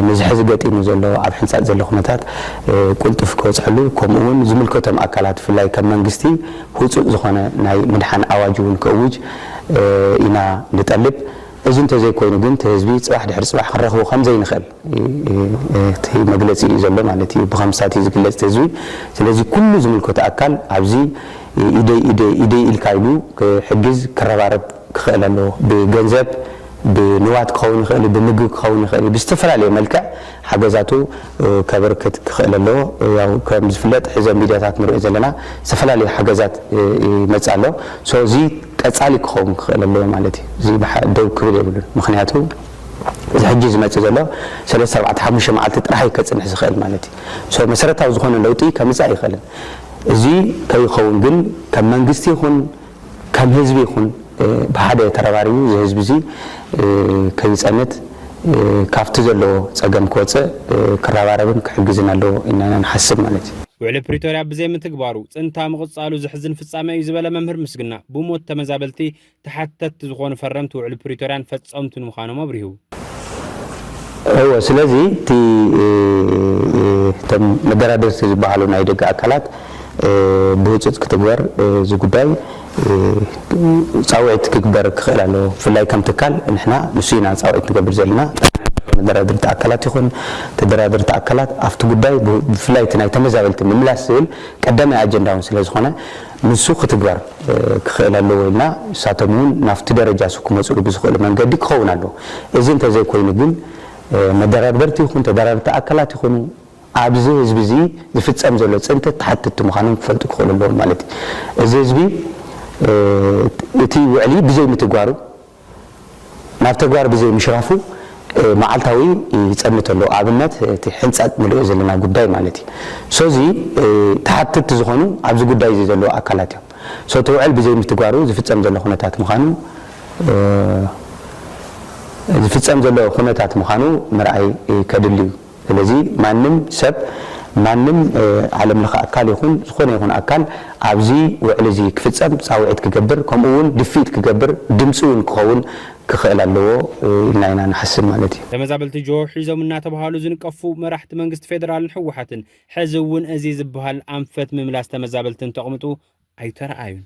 ነዚ ሕዚ ገጢሙ ዘሎ ኣብ ሕንፃፅ ዘሎ ኩነታት ቁልጡፍ ክበፅሐሉ፣ ከምኡ እውን ዝምልከቶም ኣካላት ብፍላይ ከም መንግስቲ ውፁእ ዝኾነ ናይ ምድሓን ኣዋጅ እውን ክእውጅ ኢና ንጠልብ። እዚ እንተዘይኮይኑ ግን እቲ ህዝቢ ፅባሕ ድሕሪ ፅባሕ ክንረኽቦ ከምዘይንኽእል እቲ መግለፂ እዩ ዘሎ ማለት እዩ። ብኸምስታት እዩ ዝግለፅ እቲ ህዝቢ። ስለዚ ኩሉ ዝምልከቶ ኣካል ኣብዚ ኢደይ ኢደይ ኢደይ ኢልካ ኢሉ ክሕግዝ ክረባረብ ክኽእል ኣለዎ። ብገንዘብ ብንዋት ክኸውን ይኽእል፣ ብምግቢ ክኸውን ይኽእል፣ ብዝተፈላለየ መልክዕ ሓገዛቱ ከበርክት ክኽእል ኣለዎ። ያው ከም ዝፍለጥ ሕዚ ኣብ ሚድያታት ንሪኦ ዘለና ዝተፈላለዩ ሓገዛት ይመፅእ ኣሎ። ሶ እዚ ቀፃሊ ክኸውን ክኽእል ኣለዎ ማለት እዩ። እዚ ደው ክብል የብሉን። ምክንያቱ እዚ ሕጂ ዝመፅእ ዘሎ ሰለስተ ኣርባዕተ ሓሙሽተ መዓልቲ ጥራሕ እዩ ከፅንሕ ዝኽእል ማለት እዩ። ሶ መሰረታዊ ዝኾነ ለውጢ ከምፅእ ኣይኽእልን። እዚ ከይኸውን ግን ከም መንግስቲ ይኹን ከም ህዝቢ ይኹን ብሓደ ተረባሪቡ እዚ ህዝቢ እዚ ከይፀንት ካብቲ ዘለዎ ፀገም ክወፅእ ክረባረብን ክሕግዝን ኣለዎ ኢና ኢና ንሓስብ ማለት እዩ። ውዕሊ ፕሪቶርያ ብዘይምትግባሩ ፅንታ ምቕፃሉ ዘሕዝን ፍፃመ እዩ ዝበለ መምህር ምስግና፣ ብሞት ተመዛበልቲ ተሓተትቲ ዝኾኑ ፈረምቲ ውዕሊ ፕሪቶርያን ፈፀምቱን ምዃኖም ኣብሪሁ። እወ፣ ስለዚ እቲ እቶም መደራደርቲ ዝበሃሉ ናይ ደገ ኣካላት ብህፁፅ ክትግበር እዚ ጉዳይ ፃውዒት ክግበር ክኽእል ኣለዎ። ብፍላይ ከም ትካል ንሕና ንሱ ኢና ፃውዒት ንገብር ዘለና። መደራደርቲ ኣካላት ይኹን ተደራደርቲ ኣካላት ኣብቲ ጉዳይ ብፍላይ እቲ ናይ ተመዛበልቲ ምምላስ ዝብል ቀዳማይ ኣጀንዳ እውን ስለ ዝኾነ ንሱ ክትግበር ክኽእል ኣለዎ ኢልና ንሳቶም እውን ናብቲ ደረጃ እሱ ክመፅሉ ብዝኽእሉ መንገዲ ክኸውን ኣለዎ። እዚ እንተዘይኮይኑ ግን መደራደርቲ ይኹን ተደራደርቲ ኣካላት ይኹኑ ኣብዚ ህዝቢ እዚ ዝፍፀም ዘሎ ፅንተት ተሓተትቲ ምዃኖም ክፈልጡ ክኽእሉ ኣለዎም ማለት እዩ። እዚ ህዝቢ እቲ ውዕሊ ብዘይምትግባሩ ናብ ተግባር ብዘይ ምሽራፉ መዓልታዊ ይፀንት ኣሎ። ኣብነት እቲ ሕንፃፅ ንሪኦ ዘለና ጉዳይ ማለት እዩ። ሶዚ ተሓተትቲ ዝኾኑ ኣብዚ ጉዳይ እዚ ዘለዉ ኣካላት እዮም። ሶ እቲ ውዕል ብዘይ ምትግባሩ ዝፍፀም ዘሎ ኩነታት ምዃኑ ዝፍፀም ዘሎ ኩነታት ምዃኑ ምርኣይ ከድሊ እዩ። ስለዚ ማንም ሰብ ማንም ዓለም ለኸ ኣካል ይኹን ዝኾነ ይኹን ኣካል ኣብዚ ውዕሊ እዚ ክፍፀም ፃውዒት ክገብር ከምኡ እውን ድፍኢት ክገብር ድምፂ እውን ክኸውን ክኽእል ኣለዎ ኢልና ኢና ንሓስብ ማለት እዩ። ተመዛበልቲ ጆ ሒዞም እናተባሃሉ ዝንቀፉ መራሕቲ መንግስቲ ፌደራልን ህወሓትን ሕዚ እውን እዚ ዝበሃል ኣንፈት ምምላስ ተመዛበልቲ እንተቕምጡ ኣይተረኣዩን።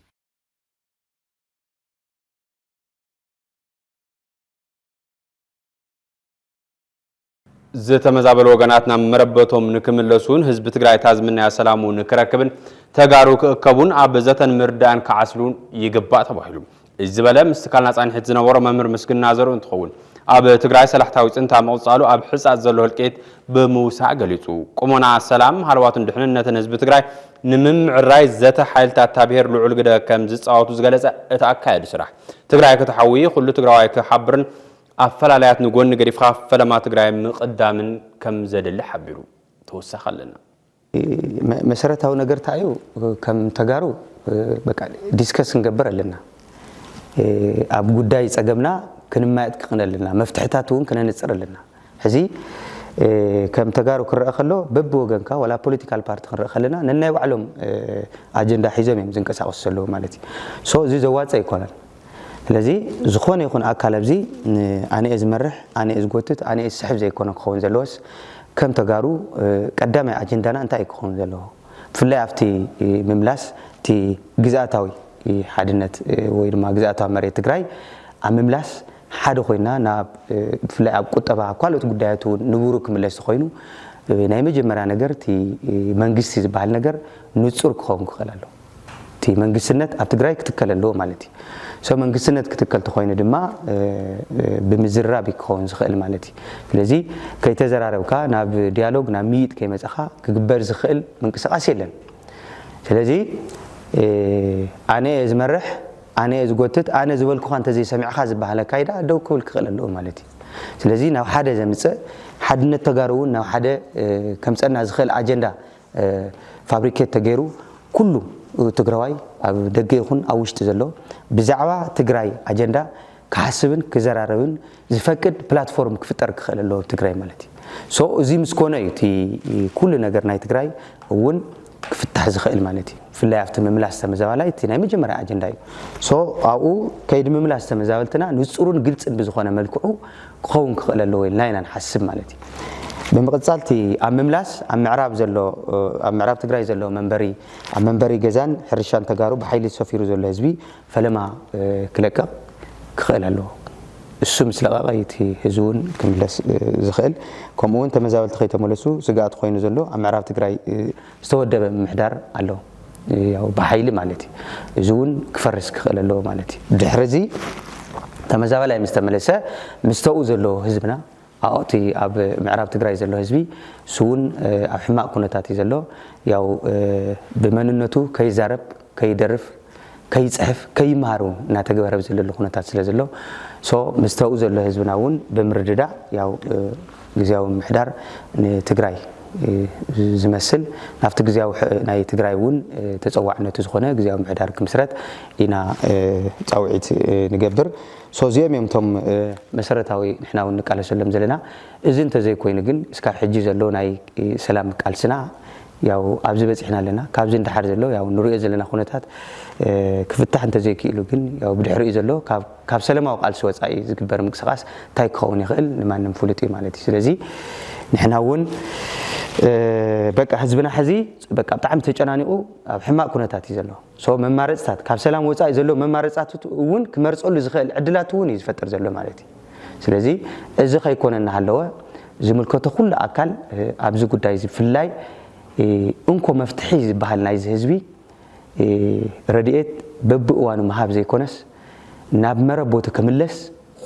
ዝተመዛበሉ ወገናት ናብ መረበቶም ንክምለሱን ህዝቢ ትግራይ እታ ዝምነያ ሰላሙ ንክረክብን ተጋሩ ክእከቡን ኣብ ዘተን ምርዳእን ክዓስሉን ይግባእ ተባሂሉ። እዚ ዝበለ ምስ ትካልና ፃንሒት ዝነበሮ መምህር ምስግና ዘርኡ እንትኸውን ኣብ ትግራይ ሰላሕታዊ ፅንታ ምቕፃሉ ኣብ ሕፃፅ ዘሎ ህልቂት ብምውሳእ ገሊፁ። ቁመና ሰላም ሃለዋቱን ድሕንነትን ህዝቢ ትግራይ ንምምዕራይ ዘተ ሓይልታት እታ ብሄር ልዑል ግደ ከም ዝፃወቱ ዝገለፀ እቲ ኣካያዲ ስራሕ ትግራይ ክትሓዊ ኩሉ ትግራዋይ ክሓብርን ኣፈላላያት ንጎኒ ገዲፍካ ፈለማ ትግራይ ምቕዳምን ከም ዘድሊ ሓቢሩ። ተወሳኺ ኣለና። መሰረታዊ ነገር እንታይ እዩ? ከም ተጋሩ በቃ ዲስከስ ክንገብር ኣለና። ኣብ ጉዳይ ፀገምና ክንማየጥ ክኽን ኣለና። መፍትሕታት እውን ክነንፅር ኣለና። ሕዚ ከም ተጋሩ ክረአ ከሎ በብወገንካ ዋላ ፖለቲካል ፓርቲ ክንረአ ከለና ነናይ ባዕሎም ኣጀንዳ ሒዞም እዮም ዝንቀሳቀሱ ዘለዉ ማለት እዩ። ሶ እዚ ዘዋፀ ኣይኮነን። ስለዚ ዝኾነ ይኹን ኣካል ኣብዚ ኣነ እየ ዝመርሕ፣ ኣነ እየ ዝጎትት፣ ኣነ እየ ዝስሕብ ዘይኮነ ክኸውን ዘለዎስ ከም ተጋሩ ቀዳማይ ኣጀንዳና እንታይ እዩ ክኸውን ዘለዎ? ብፍላይ ኣብቲ ምምላስ እቲ ግዝኣታዊ ሓድነት ወይ ድማ ግዝኣታዊ መሬት ትግራይ ኣብ ምምላስ ሓደ ኮይና ናብ ብፍላይ ኣብ ቁጠባ ኣብ ካልኦት ጉዳያት እውን ንቡሩ ክምለስ ተኮይኑ ናይ መጀመርያ ነገር እቲ መንግስቲ ዝበሃል ነገር ንፁር ክኸውን ክኽእል ኣለዎ። እቲ መንግስትነት ኣብ ትግራይ ክትከል ኣለዎ ማለት እዩ። ሶ መንግስትነት ክትከል ተኮይኑ ድማ ብምዝራብ እዩ ክኸውን ዝኽእል ማለት እዩ። ስለዚ ከይተዘራረብካ ናብ ዲያሎግ ናብ ምይጥ ከይመፀኻ ክግበር ዝኽእል ምንቅስቃስ የለን። ስለዚ ኣነ እየ ዝመርሕ፣ ኣነ እየ ዝጎትት፣ ኣነ ዝበልኩኻ እንተዘይሰሚዕኻ ዝበሃል ኣካይዳ ደው ክብል ክኽእል ኣለዎ ማለት እዩ። ስለዚ ናብ ሓደ ዘምፅእ ሓድነት ተጋሩ እውን ናብ ሓደ ከምፀና ዝኽእል ኣጀንዳ ፋብሪኬት ተገይሩ ኩሉ ትግራዋይ ኣብ ደገ ይኹን ኣብ ውሽጢ ዘሎ ብዛዕባ ትግራይ ኣጀንዳ ክሓስብን ክዘራረብን ዝፈቅድ ፕላትፎርም ክፍጠር ክኽእል ኣለዎ ኣብ ትግራይ ማለት እዩ። ሶ እዚ ምስ ኮነ እዩ እቲ ኩሉ ነገር ናይ ትግራይ እውን ክፍታሕ ዝኽእል ማለት እዩ። ብፍላይ ኣብቲ ምምላስ ተመዛባላይ እቲ ናይ መጀመርያ ኣጀንዳ እዩ። ሶ ኣብኡ ከይዲ ምምላስ ተመዛበልትና ንፁሩን ግልፅን ብዝኾነ መልክዑ ክኸውን ክኽእል ኣለዎ ኢልና ኢና ንሓስብ ማለት እዩ። ብምቕፃል እቲ ኣብ ምምላስ ኣብ ምዕራብ ዘሎ ኣብ ምዕራብ ትግራይ ዘሎ መንበሪ ኣብ መንበሪ ገዛን ሕርሻን ተጋሩ ብሓይሊ ሰፊሩ ዘሎ ህዝቢ ፈለማ ክለቅቕ ክኽእል ኣለዎ። እሱ ምስ ለቐቐ እቲ ህዝቢ እውን ክምለስ ዝኽእል፣ ከምኡ እውን ተመዛበልቲ ከይተመለሱ ስግኣት ኮይኑ ዘሎ ኣብ ምዕራብ ትግራይ ዝተወደበ ምምሕዳር ኣሎ፣ ያው ብሓይሊ ማለት እዩ። እዚ እውን ክፈርስ ክኽእል ኣለዎ ማለት እዩ። ድሕሪ እዚ ተመዛበላይ ምስ ተመለሰ ምስተኡ ዘለዎ ህዝብና ኣብኡ እቲ ኣብ ምዕራብ ትግራይ ዘሎ ህዝቢ እሱ እውን ኣብ ሕማቕ ኩነታት እዩ ዘሎ። ያው ብመንነቱ ከይዛረብ ከይደርፍ ከይፅሕፍ ከይመሃር እውን እናተገበረ ዘለሉ ኩነታት ስለ ዘሎ ሶ ምስተኡ ዘሎ ህዝብና እውን ብምርድዳእ ያው ግዝያዊ ምምሕዳር ንትግራይ ዝመስል ናብቲ ግዝያዊ ናይ ትግራይ እውን ተፀዋዕነቱ ዝኾነ ግዝያዊ ምምሕዳር ክምስረት ኢና ፃውዒት ንገብር። ሶ እዚኦም እዮም እቶም መሰረታዊ ንሕና እውን ንቃለሰሎም ዘለና። እዚ እንተዘይኮይኑ ግን እስካብ ሕጂ ዘሎ ናይ ሰላም ቃልስና ያው ኣብዚ በፂሕና ኣለና። ካብዚ ንደሓር ዘሎ ያው ንሪኦ ዘለና ኩነታት ክፍታሕ እንተዘይክኢሉ ግን ያው ብድሕሪኡ ዘሎ ካብ ሰላማዊ ቃልሲ ወፃኢ ዝግበር ምንቅስቃስ እንታይ ክኸውን ይኽእል ንማንም ፍሉጥ እዩ ማለት እዩ። ስለዚ ንሕና እውን በቃ ህዝብና ሕዚ በቃ ብጣዕሚ ተጨናኒቑ ኣብ ሕማቕ ኩነታት እዩ ዘሎ። ሶ መማረፅታት ካብ ሰላም ወፃኢ ዘሎ መማረፅታት እውን ክመርፀሉ ዝኽእል ዕድላት እውን እዩ ዝፈጥር ዘሎ ማለት እዩ። ስለዚ እዚ ከይኮነ እናሃለወ ዝምልከቶ ኩሉ ኣካል ኣብዚ ጉዳይ እዚ ብፍላይ እንኮ መፍትሒ ዝበሃል ናይዚ ህዝቢ ረድኤት በብእዋኑ ምሃብ ዘይኮነስ ናብ መረቦቱ ክምለስ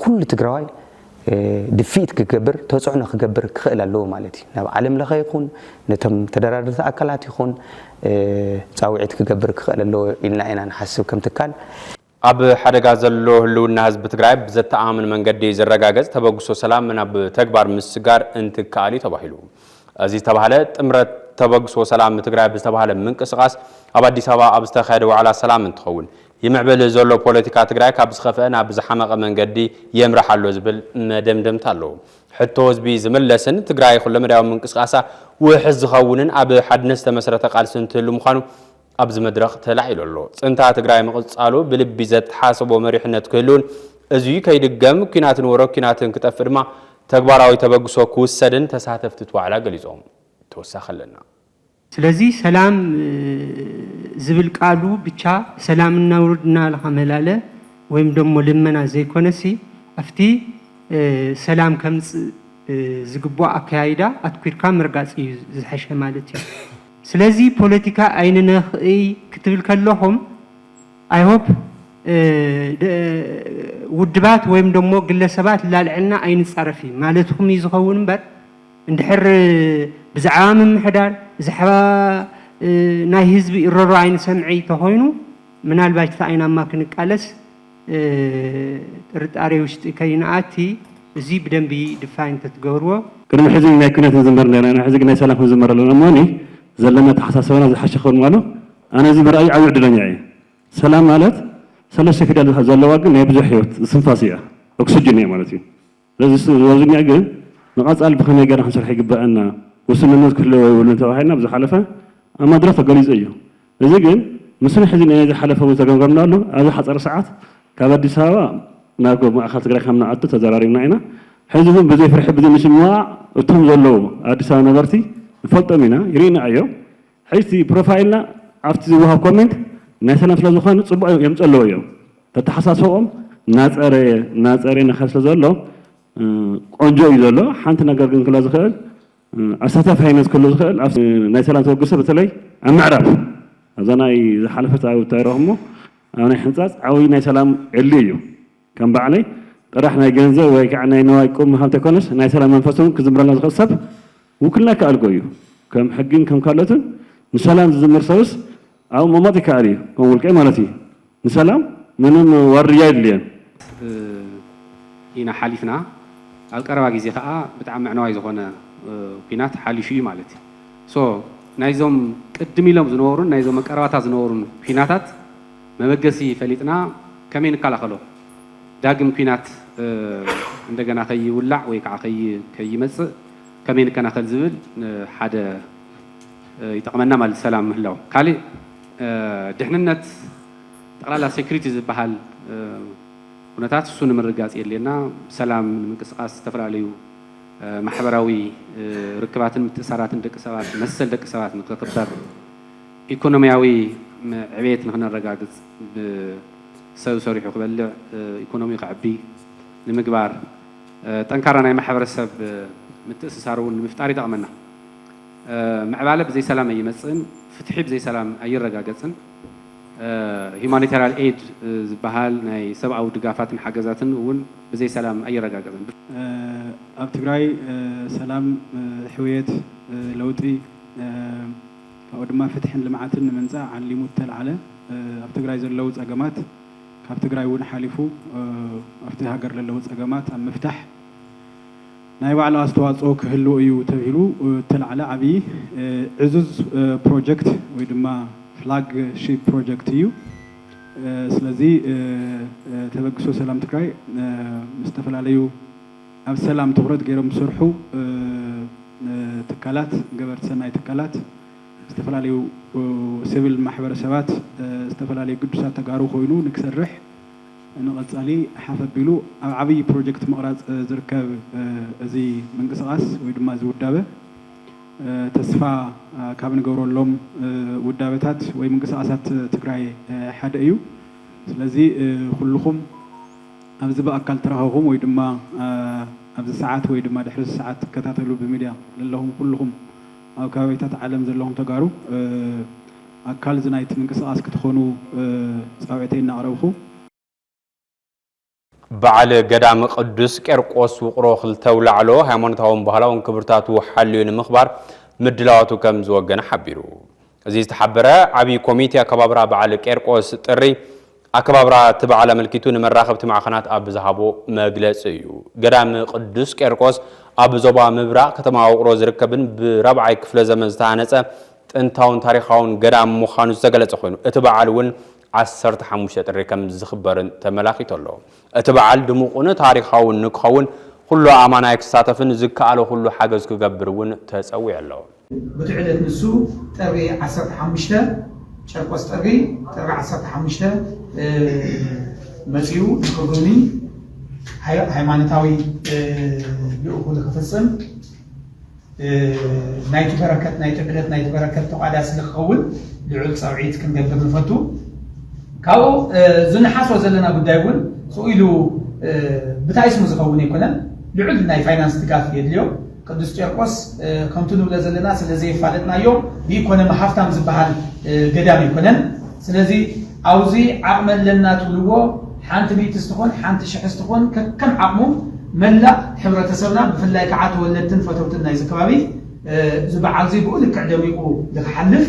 ኩሉ ትግራዋይ ድፍኢት ክገብር ተፅዕኖ ክገብር ክኽእል ኣለዎ ማለት እዩ። ናብ ዓለም ለኸ ይኹን ነቶም ተደራደርቲ ኣካላት ይኹን ፃውዒት ክገብር ክኽእል ኣለዎ ኢልና ኢና ንሓስብ ከም ትካል። ኣብ ሓደጋ ዘሎ ህልውና ህዝቢ ትግራይ ብዘተኣማምን መንገዲ ዝረጋገፅ ተበግሶ ሰላም ናብ ተግባር ምስጋር እንትከኣል እዩ ተባሂሉ። እዚ ዝተባህለ ጥምረት ተበግሶ ሰላም ትግራይ ብዝተባህለ ምንቅስቃስ ኣብ ኣዲስ ኣበባ ኣብ ዝተኻየደ ዋዕላ ሰላም እንትኸውን ይምዕብል ዘሎ ፖለቲካ ትግራይ ካብ ዝኸፍአ ናብ ዝሓመቐ መንገዲ የምርሕ ኣሎ ዝብል መደምደምታ ኣለዎ። ሕቶ ህዝቢ ዝምለስን ትግራይ ኩለመዳያዊ ምንቅስቃሳ ውሕስ ዝኸውንን ኣብ ሓድነት ዝተመስረተ ቃልሲ እንትህሉ ምዃኑ ኣብዚ መድረኽ ተላዒሉ ኣሎ። ፅንታ ትግራይ ምቕፃሉ ብልቢ ዘተሓሰቦ መሪሕነት ክህልውን እዚ ከይድገም ኲናትን ወረ ኲናትን ክጠፍእ ድማ ተግባራዊ ተበግሶ ክውሰድን ተሳተፍቲ እቲ ዋዕላ ገሊፆም። ተወሳኺ ኣለና። ስለዚ ሰላም ዝብል ቃሉ ብቻ ሰላም እናውርድ እናበልኻ ምህላለ ወይም ደሞ ልመና ዘይኮነሲ ኣብቲ ሰላም ከምፅእ ዝግብኦ ኣከያይዳ ኣትኲርካ ምርጋፅ እዩ ዝሐሸ ማለት እዩ። ስለዚ ፖለቲካ ኣይንነኽእይ ክትብል ከለኹም I hope ውድባት ወይም ደሞ ግለሰባት ላልዕልና ኣይንፃረፍ እዩ ማለትኹም እዩ ዝኸውን እምበር እንድሕር ብዛዕባ ምምሕዳር ብዛዕባ ናይ ህዝቢ እሮሮ ኣይንሰምዒ ተኾይኑ ምናልባሽ ተኣይናማ ክንቃለስ ጥርጣሬ ውሽጢ ከይንኣቲ እዚ ብደንቢ ድፋይን ተትገብርዎ። ቅድሚ ሕዚ ናይ ኩነት ንዝምበር ነርና፣ ሕዚ ግን ናይ ሰላም ክንዝመር ኣለና እሞ ዘለና ኣተሓሳስባና ዝሓሸ ክኸውን ምዃኑ ኣነ እዚ ምርኣይ ዓብዪ ዕድለኛ እየ። ሰላም ማለት ሰለስተ ፊደል ዘለዋ ግን ናይ ብዙሕ ህይወት ዝስንፋስ እያ፣ ኦክስጅን እያ ማለት እዩ። ስለዚ እዚ ወዝኛ ግን ንቐፃሊ ብኸመይ ገይርና ክንሰርሕ ይግበኣና፣ ውስንነት ክህልዎ የብሉን ተባሂልና ብዝሓለፈ ኣብ መድረኽ ተገሊፁ እዩ። እዚ ግን ምስና ሕዚ ናይ ዝሓለፈ እውን ዝተገምገምናሉ ኣብዚ ሓፀር ሰዓት ካብ ኣዲስ ኣበባ ናብ ማእኸል ትግራይ ከም ንኣቱ ተዘራሪብና ኢና። ሕዚ እውን ብዘይ ፍርሒ ብዘይ ምስምማዕ እቶም ዘለዉ ኣዲስ ኣበባ ነበርቲ ንፈልጦም ኢና፣ ይርኢና እዮም። ሕጂ እቲ ፕሮፋይልና ኣብቲ ዝወሃብ ኮሜንት ናይ ሰላም ስለ ዝኾነ ፅቡቕ የምፅኡ ኣለዎ እዮም። ተተሓሳስብኦም እናፀረየ እናፀረየ ንኸድ ስለ ዘሎ ቆንጆ እዩ ዘሎ። ሓንቲ ነገር ግን ክሎ ዝኽእል ኣሳታፋይነት ክህሉ ዝኽእል ኣብ ናይ ሰላም ተበግሶ በተለይ ኣብ ምዕራብ ኣብዛ ናይ ዝሓለፈት ኣብ ተረኽሞ ኣብ ናይ ሕንፃፅ ዓብዪ ናይ ሰላም ዕሊ እዩ። ከም ባዕለይ ጥራሕ ናይ ገንዘብ ወይ ከዓ ናይ ነዋይ ቁም ምሃብ ተይኮነስ ናይ ሰላም መንፈስ እውን ክዝምረልና ዝኽእል ሰብ ውክልና ይከኣልኮ እዩ። ከም ሕግን ከም ካልኦትን ንሰላም ዝዝምር ሰብስ ኣብ መሞት ይከኣል እዩ። ከም ውልቀይ ማለት እዩ። ንሰላም ምንም ዋርድያ የድልየን። ኢና ሓሊፍና። ኣብ ቀረባ ግዜ ከዓ ብጣዕሚ ምዕነዋይ ዝኾነ ኩናት ሓሊፉ እዩ ማለት እዩ። ሶ ናይዞም ቅድም ኢሎም ዝነበሩን ናይዞም ቀረባታት ዝነበሩን ኲናታት መበገሲ ፈሊጥና ከመይ ንከላኸሎ፣ ዳግም ኲናት እንደገና ከይውላዕ ወይ ከዓ ከይመፅእ ከመይ ንከላኸል ዝብል ሓደ ይጠቕመና ማለት ሰላም ምህላው። ካሊእ ድሕንነት፣ ጠቕላላ ሴኩሪቲ ዝበሃል ኩነታት እሱ ንምርጋፅ የድልየና። ብሰላም ንምንቅስቃስ፣ ዝተፈላለዩ ማሕበራዊ ርክባትን ምትእሳራትን ደቂ ሰባት፣ መሰል ደቂ ሰባት ንክኽበር፣ ኢኮኖሚያዊ ዕቤት ንክነረጋግፅ፣ ብሰብ ሰሪሑ ክበልዕ ኢኮኖሚ ክዕቢ ንምግባር፣ ጠንካራ ናይ ማሕበረሰብ ምትእስሳር እውን ንምፍጣር ይጠቕመና። ምዕባለ ብዘይ ሰላም ኣይመፅእን፣ ፍትሒ ብዘይ ሰላም ኣይረጋገፅን። ሂማኒታሪያን ኤድ ዝበሃል ናይ ሰብኣዊ ድጋፋትን ሓገዛትን እውን ብዘይ ሰላም ኣይረጋገፅን። ኣብ ትግራይ ሰላም፣ ሕውየት፣ ለውጢ ካብኡ ድማ ፍትሕን ልምዓትን ንምምፃእ ዓሊሙ እተልዓለ፣ ኣብ ትግራይ ዘለዉ ፀገማት፣ ካብ ትግራይ እውን ሓሊፉ ኣብቲ ሃገር ዘለዉ ፀገማት ኣብ ምፍታሕ ናይ ባዕሉ ኣስተዋፅኦ ክህልዎ እዩ ተብሂሉ እተልዓለ ዓብዪ ዕዙዝ ፕሮጀክት ወይ ድማ ፍላግ ሺፕ ፕሮጀክት እዩ። ስለዚ ተበግሶ ሰላም ትግራይ ምስ ዝተፈላለዩ ኣብ ሰላም ትኹረት ገይሮም ዝሰርሑ ትካላት፣ ገበርቲ ሰናይ ትካላት፣ ዝተፈላለዩ ሲቪል ማሕበረሰባት፣ ዝተፈላለዩ ግዱሳት ተጋሩ ኮይኑ ንክሰርሕ ንቐፃሊ ሓፍ ኣቢሉ ኣብ ዓብዪ ፕሮጀክት ምቕራፅ ዝርከብ እዚ ምንቅስቓስ ወይ ድማ እዚ ውዳበ ተስፋ ካብ ንገብረሎም ውዳበታት ወይ ምንቅስቓሳት ትግራይ ሓደ እዩ። ስለዚ ኩልኹም ኣብዚ ብኣካል ተረኸብኹም ወይ ድማ ኣብዚ ሰዓት ወይ ድማ ድሕሪ ሰዓት ትከታተሉ ብሚድያ ዘለኹም ኩልኹም ኣብ ከባቢታት ዓለም ዘለኹም ተጋሩ ኣካል እዚ ናይቲ ምንቅስቓስ ክትኾኑ ፃውዒተይ እናቕረብኹ በዓል ገዳም ቅዱስ ቄርቆስ ውቕሮ ክልተ ኣውላዕሎ ሃይማኖታውን ባህላውን ክብርታቱ ሓልዩ ንምኽባር ምድላዋቱ ከም ዝወገነ ሓቢሩ። እዚ ዝተሓበረ ዓብዪ ኮሚቴ ኣከባብራ በዓል ቄርቆስ ጥሪ ኣከባብራ እቲ በዓል ኣመልኪቱ ንመራኸብቲ ማዕኸናት ኣብ ዝሃቦ መግለፂ እዩ። ገዳም ቅዱስ ቄርቆስ ኣብ ዞባ ምብራቕ ከተማ ውቕሮ ዝርከብን ብራብዓይ ክፍለ ዘመን ዝተሃነፀ ጥንታውን ታሪኻውን ገዳም ምዃኑ ዝተገለፀ ኮይኑ እቲ በዓል እውን ዓሰርተ ሓሙሽተ ጥሪ ከም ዝኽበርን ተመላኺቱ ኣሎ። እቲ በዓል ድሙቕን ታሪኻውን ንክኸውን ኩሉ ኣማናይ ክሳተፍን ዝከኣሎ ኩሉ ሓገዝ ክገብር እውን ተፀዊዑ ኣሎ። በቲ ዕለት ንሱ ጥሪ ዓሰርተ ሓሙሽተ ጨርቆስ ጥሪ ጥሪ ዓሰርተ ሓሙሽተ መፂኡ ንክጉብኒ ሃይማኖታዊ ልእኹ ንክፍፅም ናይቲ በረከት ናይቲ ዕለት ናይቲ በረከት ተቋዳሲ ንክኸውን ልዑል ፃውዒት ክንገብር ንፈቱ። ካብኡ ዝንሓስቦ ዘለና ጉዳይ እውን ስቕ ኢሉ ብታይ ስሙ ዝኸውን ኣይኮነን። ልዑል ናይ ፋይናንስ ድጋፍ የድልዮ። ቅዱስ ጨርቆስ ከምቲ ንብሎ ዘለና ስለ ዘየፋለጥናዮ ብኢኮኖሚ ሃፍታም ዝበሃል ገዳም ኣይኮነን። ስለዚ ኣብዚ ዓቕሚ ኣለና ትብልዎ ሓንቲ ሚእቲ ስትኾን ሓንቲ ሽሕ ስትኾን ከከም ዓቕሙ መላእ ሕብረተሰብና ብፍላይ ከዓ ተወለድትን ፈተውትን ናይዚ ከባቢ እዚ በዓል እዚ ብኡ ልክዕ ደሚቑ ንክሓልፍ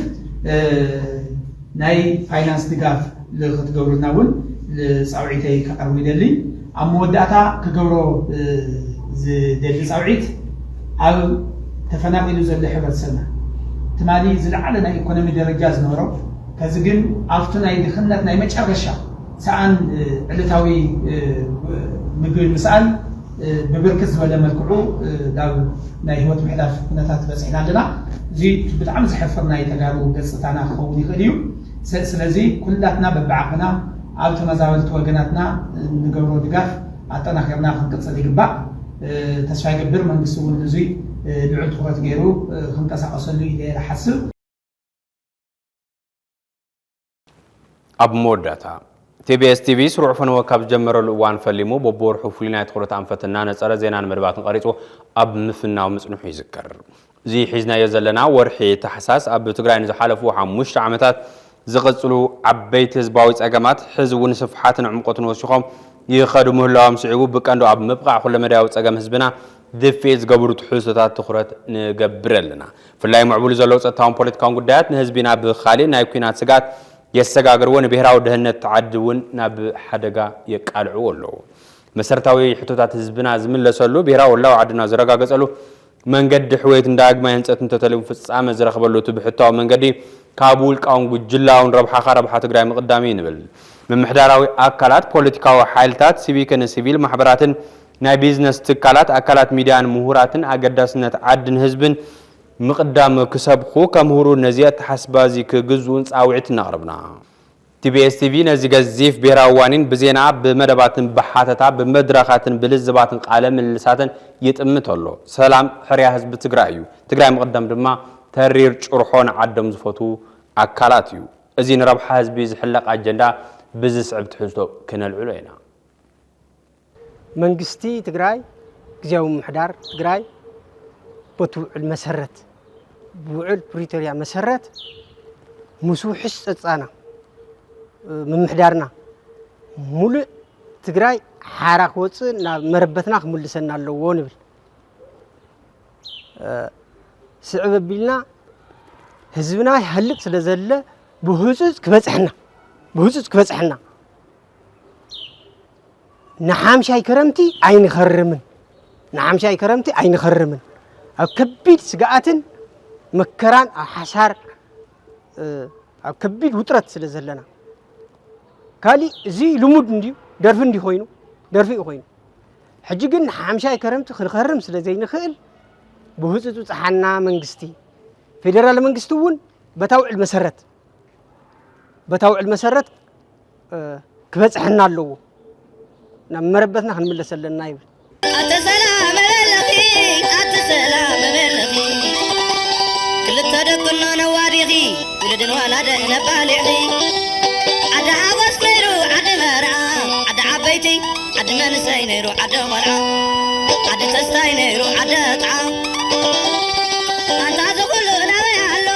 ናይ ፋይናንስ ድጋፍ ንክትገብሩልና እውን ፃውዒተይ ከቐርቡ ይደሊ። ኣብ መወዳእታ ክገብሮ ዝደሊ ፃውዒት ኣብ ተፈናቒሉ ዘሎ ሕብረተሰብና ትማሊ ዝለዓለ ናይ ኢኮኖሚ ደረጃ ዝነበሮ ከዚ ግን ኣብቲ ናይ ድኽነት ናይ መጨረሻ ሰኣን ዕለታዊ ምግቢ ምስኣን ብብርክት ዝበለ መልክዑ ናብ ናይ ህይወት ምሕላፍ ኩነታት በፂሕና ኣለና። እዚ ብጣዕሚ ዘሕፍር ናይ ተጋሩ ገፅታና ክኸውን ይኽእል እዩ። ስለዚ ኩላትና በብዓቕምና ኣብ ተመዛበልቲ ወገናትና ንገብሮ ድጋፍ ኣጠናኺርና ክንቅፅል ይግባእ። ተስፋ ይገብር መንግስቲ እውን ንዙይ ልዑል ትኹረት ገይሩ ክንቀሳቐሰሉ ኢለ እየ ዝሓስብ። ኣብ መወዳእታ፣ ቲቢኤስ ቲቪ ስሩዕ ፈነወ ካብ ዝጀመረሉ እዋን ፈሊሙ በብወርሑ ፍሉይ ናይ ትኹረት ኣንፈት እናነጸረ ዜናን መደባትን ቀሪጹ ኣብ ምፍናው ምጽንሑ ይዝከር። እዚ ሒዝናዮ ዘለና ወርሒ ታሕሳስ ኣብ ትግራይ ንዝሓለፉ ሓሙሽተ ዓመታት ዝቕጽሉ ዓበይቲ ህዝባዊ ጸገማት ሕዚ እውን ስፍሓትን ዕምቆትን ወሲኾም ይኸዱ ምህላዎም ስዒቡ ብቀንዱ ኣብ ምብቓዕ ኩለመዳያዊ ጸገም ህዝብና ድፍኢት ዝገብሩ ትሕዝቶታት ትኹረት ንገብር ኣለና። ብፍላይ ምዕቡል ዘለዉ ጸጥታውን ፖለቲካውን ጉዳያት ንህዝቢና ብኻሊእ ናይ ኲናት ስግኣት የሰጋግርዎ፣ ንብሄራዊ ድህነት ዓዲ እውን ናብ ሓደጋ የቃልዕዎ ኣለዉ። መሰረታዊ ሕቶታት ህዝብና ዝምለሰሉ፣ ብሄራዊ ህላወ ዓድና ዝረጋገጸሉ፣ መንገዲ ሕውየትን ዳግማይ ህንፀትን እንተተልዩ ፍጻመ ዝረኽበሉ እቲ ብሕታዊ መንገዲ ካብ ውልቃውን ጉጅላውን ረብሓኻ ረብሓ ትግራይ ምቕዳም እዩ ንብል። ምምሕዳራዊ ኣካላት፣ ፖለቲካዊ ሓይልታት፣ ሲቪክን ሲቪል ማሕበራትን ናይ ቢዝነስ ትካላት፣ ኣካላት ሚድያን ምሁራትን ኣገዳስነት ዓድን ህዝብን ምቕዳም ክሰብኹ፣ ከምህሩ፣ ነዚ ኣተሓስባ እዚ ክግዝኡን ፃውዒት እናቕረብና። ቲቢኤስ ቲቪ ነዚ ገዚፍ ብሄራዊ ዋኒን ብዜና፣ ብመደባትን ብሓተታ፣ ብመድረኻትን ብልዝባትን ቃለ ምልልሳትን ይጥምት ኣሎ። ሰላም ሕርያ ህዝቢ ትግራይ እዩ። ትግራይ ምቕዳም ድማ ተሪር ጭርሖ ንዓዶም ዝፈትዉ ኣካላት እዩ። እዚ ንረብሓ ህዝቢ ዝሕለቕ ኣጀንዳ ብዝስዕብ ትሕዝቶ ክነልዕሎ ኢና። መንግስቲ ትግራይ፣ ግዝያዊ ምምሕዳር ትግራይ በቲ ውዕል መሰረት፣ ብውዕል ፕሪቶርያ መሰረት ምስ ውሕስ ጸጻና፣ እ፣ ምምሕዳርና ሙሉእ ትግራይ ሓራ ክወፅእ ናብ መረበትና ክምልሰና ኣለዎ ንብል። እ፣ ስዕብ ኣቢልና ህዝብና ይሃልቅ ስለ ዘለ ብህፁፅ ክበፅሐና፣ ብህፁፅ ክበፅሐና ንሓምሻይ ከረምቲ ኣይንኸርምን፣ ንሓምሻይ ከረምቲ ኣይንኸርምን። ኣብ ከቢድ ስግኣትን መከራን ኣብ ሓሳር፣ እ፣ ኣብ ከቢድ ውጥረት ስለ ዘለና። ካሊእ እዚ ልሙድ እንድዩ፣ ደርፊ እንዲ ኮይኑ፣ ደርፊ እዩ ኮይኑ። ሕጂ ግን ንሓምሻይ ከረምቲ ክንኸርም ስለ ዘይንኽእል ብህፁፅ ብፅሓና መንግስቲ፣ ፌዴራል መንግስቲ እውን በታ ውዕል መሰረት፣ በታ ውዕል መሰረት፣ እ፣ ክበፅሐና ኣለዎ። ናብ መረበትና ክንምለስ ኣለና ይብል። ኣተ ሰላም በለኺ፣ ኣተ ሰላም በለኺ። ክልተ ደቅኖ ነዋዲኺ፣ ውሉድን ዋላደን ነባሊዕኺ። ዓዲ ሓጎስ ነይሩ ዓዲ መርዓ፣ ዓዲ ዓበይቲ፣ ዓዲ መንእሰይ ነይሩ ዓዲ ቆልዓ፣ ዓዲ ተስታይ ነይሩ ዓዲ ጥዓም። ኣንታ እዚ ኩሉ ናበይ ኣሎ?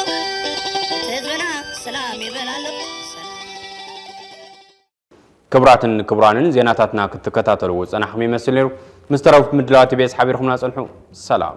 ህዝብና ሰላም ይበል ኣሎ። ሰላም። ክቡራትን ክቡራንን፣ ዜናታትና ክትከታተልዎ ዝጸናሕኩም ይመስል ነይሩ። ምስ ተረፉ ምድላዋት ቲቢኤስ ሓቢርኩምና ጸንሑ። ሰላም።